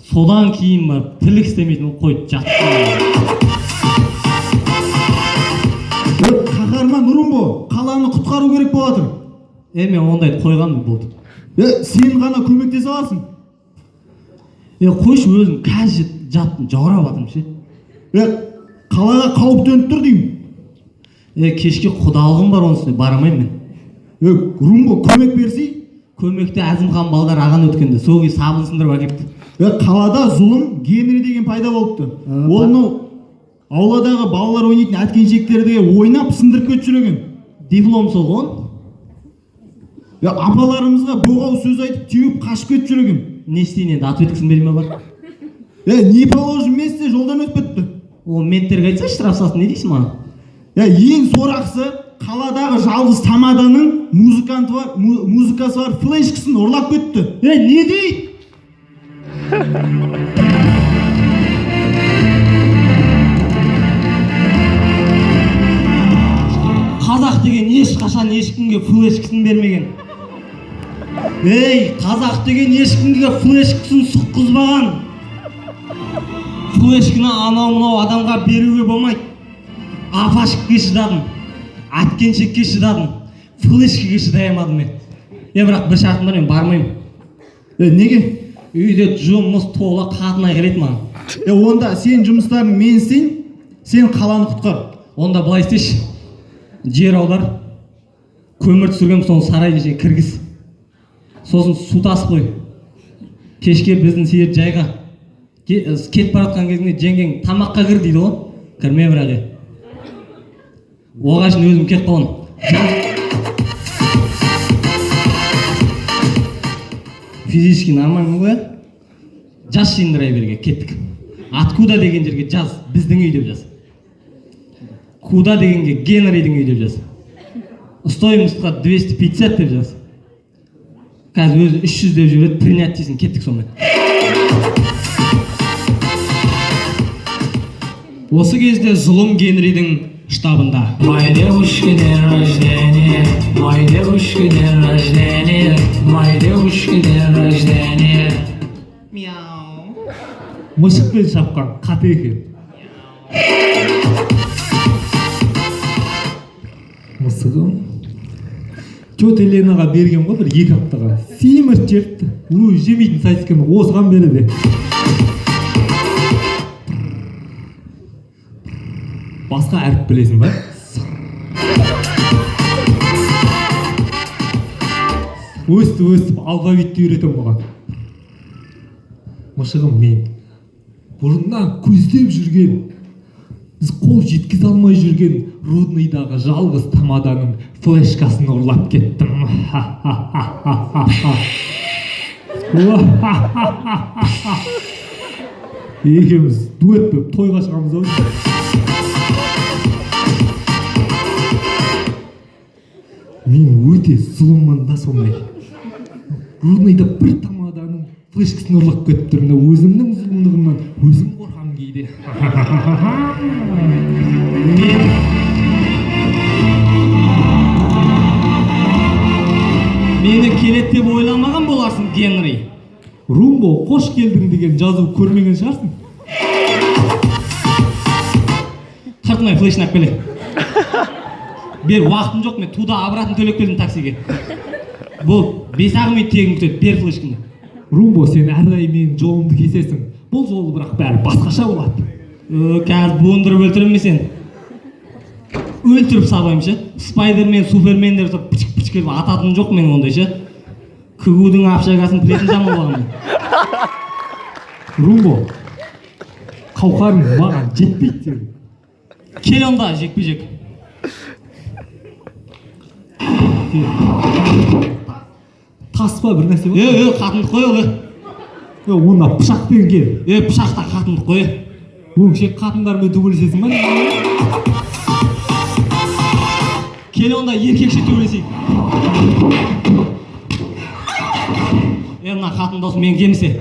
Содан кейін барып тірлік істемейтін қойып жатып. Қаһарман Румбо, қаланы құтқару керек болып жатыр. Мен ондайды қойғанмын болды. Сен ғана көмектесе аласың. Қойшы, өзім қазір жаттым, жаурап жатырмын ше. Қалаға қауіп төніп тұр деймін. Кешке құдалығым бар, оның үстіне бара алмаймын мен. Румбо, көмек берсей? Көмекті Әзімхан балдар аған өткенде, сол күй сабын сындырып әкепті. Қалада зұлым Генри деген пайда болыпты. Ол мынау ауладағы балалар ойнайтын әткеншектерді ойнап сындырып кетіп жүрген. Диплом сол ғой. Апаларымызға боғау сөз айтып теуіп қашып кетіп жүрген. Не істейін енді, ответкасын бермей ме бар? Не положен месте жолдан өтіп кетті. Ол менттерге айтса штраф салсын, не дейсің маған? Ең сорақысы қаладағы жалғыз тамаданың музыканты бар, музыкасы бар флешкасын ұрлап кетті. Не дейді? Қазақ деген ешқашан ешкімге флешкасын бермеген. Ей, қазақ деген ешкімге флешкасын сұққызбаған. Флешканы анау-мынау адамға беруге болмайды. Апашықке шыдадым, әткеншекке шыдадым, флешкаге шыдай алмадым мен. Бірақ бір шартым бар, мен бармаймын. Неге? Үйде жұмыс тола, қатын айқайлайды маған. Онда сен жұмыстарың мен істейін, сен қаланы құтқар. Онда былай істеші, жер аудар, көмір түсірген соны сарайдың ішіне кіргіз. Сосын су тасып қой. Кешке біздің сиыр жайға кетіп бара жатқан кезінде жеңгең тамаққа кір дейді ғой. Кірме бірақ. Оған шейін өзім кетіп қаламын. Физически нормально ғой. Жаз Шиндрайверге кеттік. Откуда деген жерге жаз, біздің үй деп жаз. Куда дегенге Генридің үйі деп жаз. Стоимостьқа 250 деп жаз. Қазір өзі 300 деп жібереді, принять дейсің, кеттік сонымен. Осы кезде зұлым Генридің штабында. Моей девушке день рождения, моей девушке день рождения, моей девушке день рождения. Мяу. Мысықпен шапқан қате екен. Мысығым тетя Ленаға берген ғой бір 2 аптаға. Семірт жепті. Өй, жемейтін сосисканы осыған береді. Басқа әріп білесің ба? Өстіп-өстіп алфавитті үйретемін оған. Мысығым мен бұрыннан көздеп жүрген, біз қол жеткізе алмай жүрген Рудныйдағы жалғыз тамаданың флешкасын ұрлап кеттім. Екеуміз дуэт болып тойға шығамыз ау. Мен өте зұлыммын да сондай. Рудныйда бір тамаданың флешкасын ұрлап кетіп тұрмын да, өзімнің зұлымдығымнан өзім қорқамын кейде. Мені келеді деп ойламаған боларсың, Генри. Румбо, қош келдің деген жазу көрмеген шығарсың. Шатырмай флешін алып келе. Бер, уақытым жоқ, мен туда обратно төлеп келдім таксиге. Бұл 5-ақ минут тегін күтеді, бер флешкіңді. Румбо, сен әрдайым менің жолымды кесесің. Бұл жолы бірақ бәрі басқаша болады. Қазір буындырып өлтіремін мен сені. Өлтіріп сабаймын ше. Спайдермен, супермендер сол пічік пічік етіп ататыным жоқ мен ондай ше. КГУ-дің общагасын плетін жамылып алғанмын. Румбо, қауқарың маған жетпейді сенің. Кел онда жекпе-жек. Тас па бір нәрсе бар? Е, қатынды қой ол. Онда пышақпен кел. Пышақта қатынды қой. Өңшек қатындармен төбелесесің ба? Кел онда еркекше төбелесейік. Мына қатын досым мен кемісе.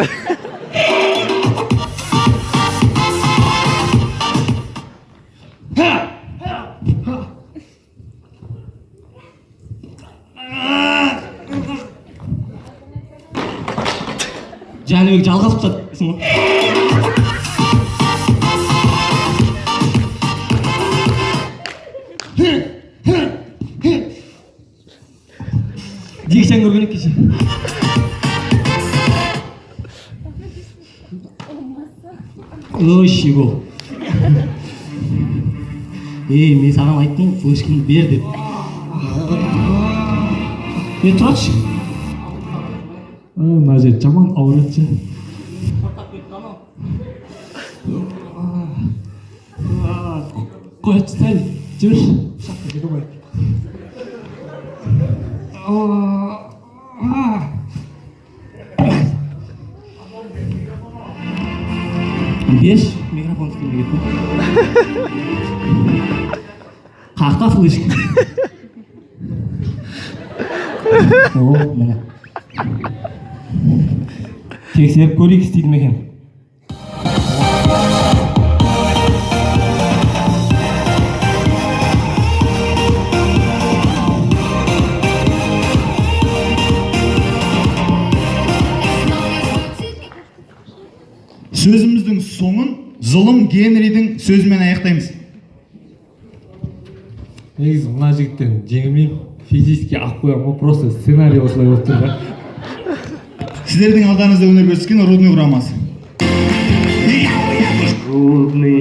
Жәнібек жалғасып тастады ғой. Жексен көрген ек кеше. Ой, щегол. Ей, мен саған айттым, флешкаңды бер деп. Тұрашы. Мына жер жаман ауырады ше. Қоятшы сәл, жіберші. Пышақты жібере қояйық. Беш, микрофон істемей кетті. Қақта флешка. О, міне. Тексеріп көрейік істейді ме екен. Сөзіміздің соңын зұлым Генридің сөзімен аяқтаймыз. Негізі мына жігіттен жеңілмеймін, физически ақ қоямын ғой, просто сценарий осылай болып тұр да. Сіздердің алдарыңызда өнер көрсеткен Рудный құрамасы. Рудный.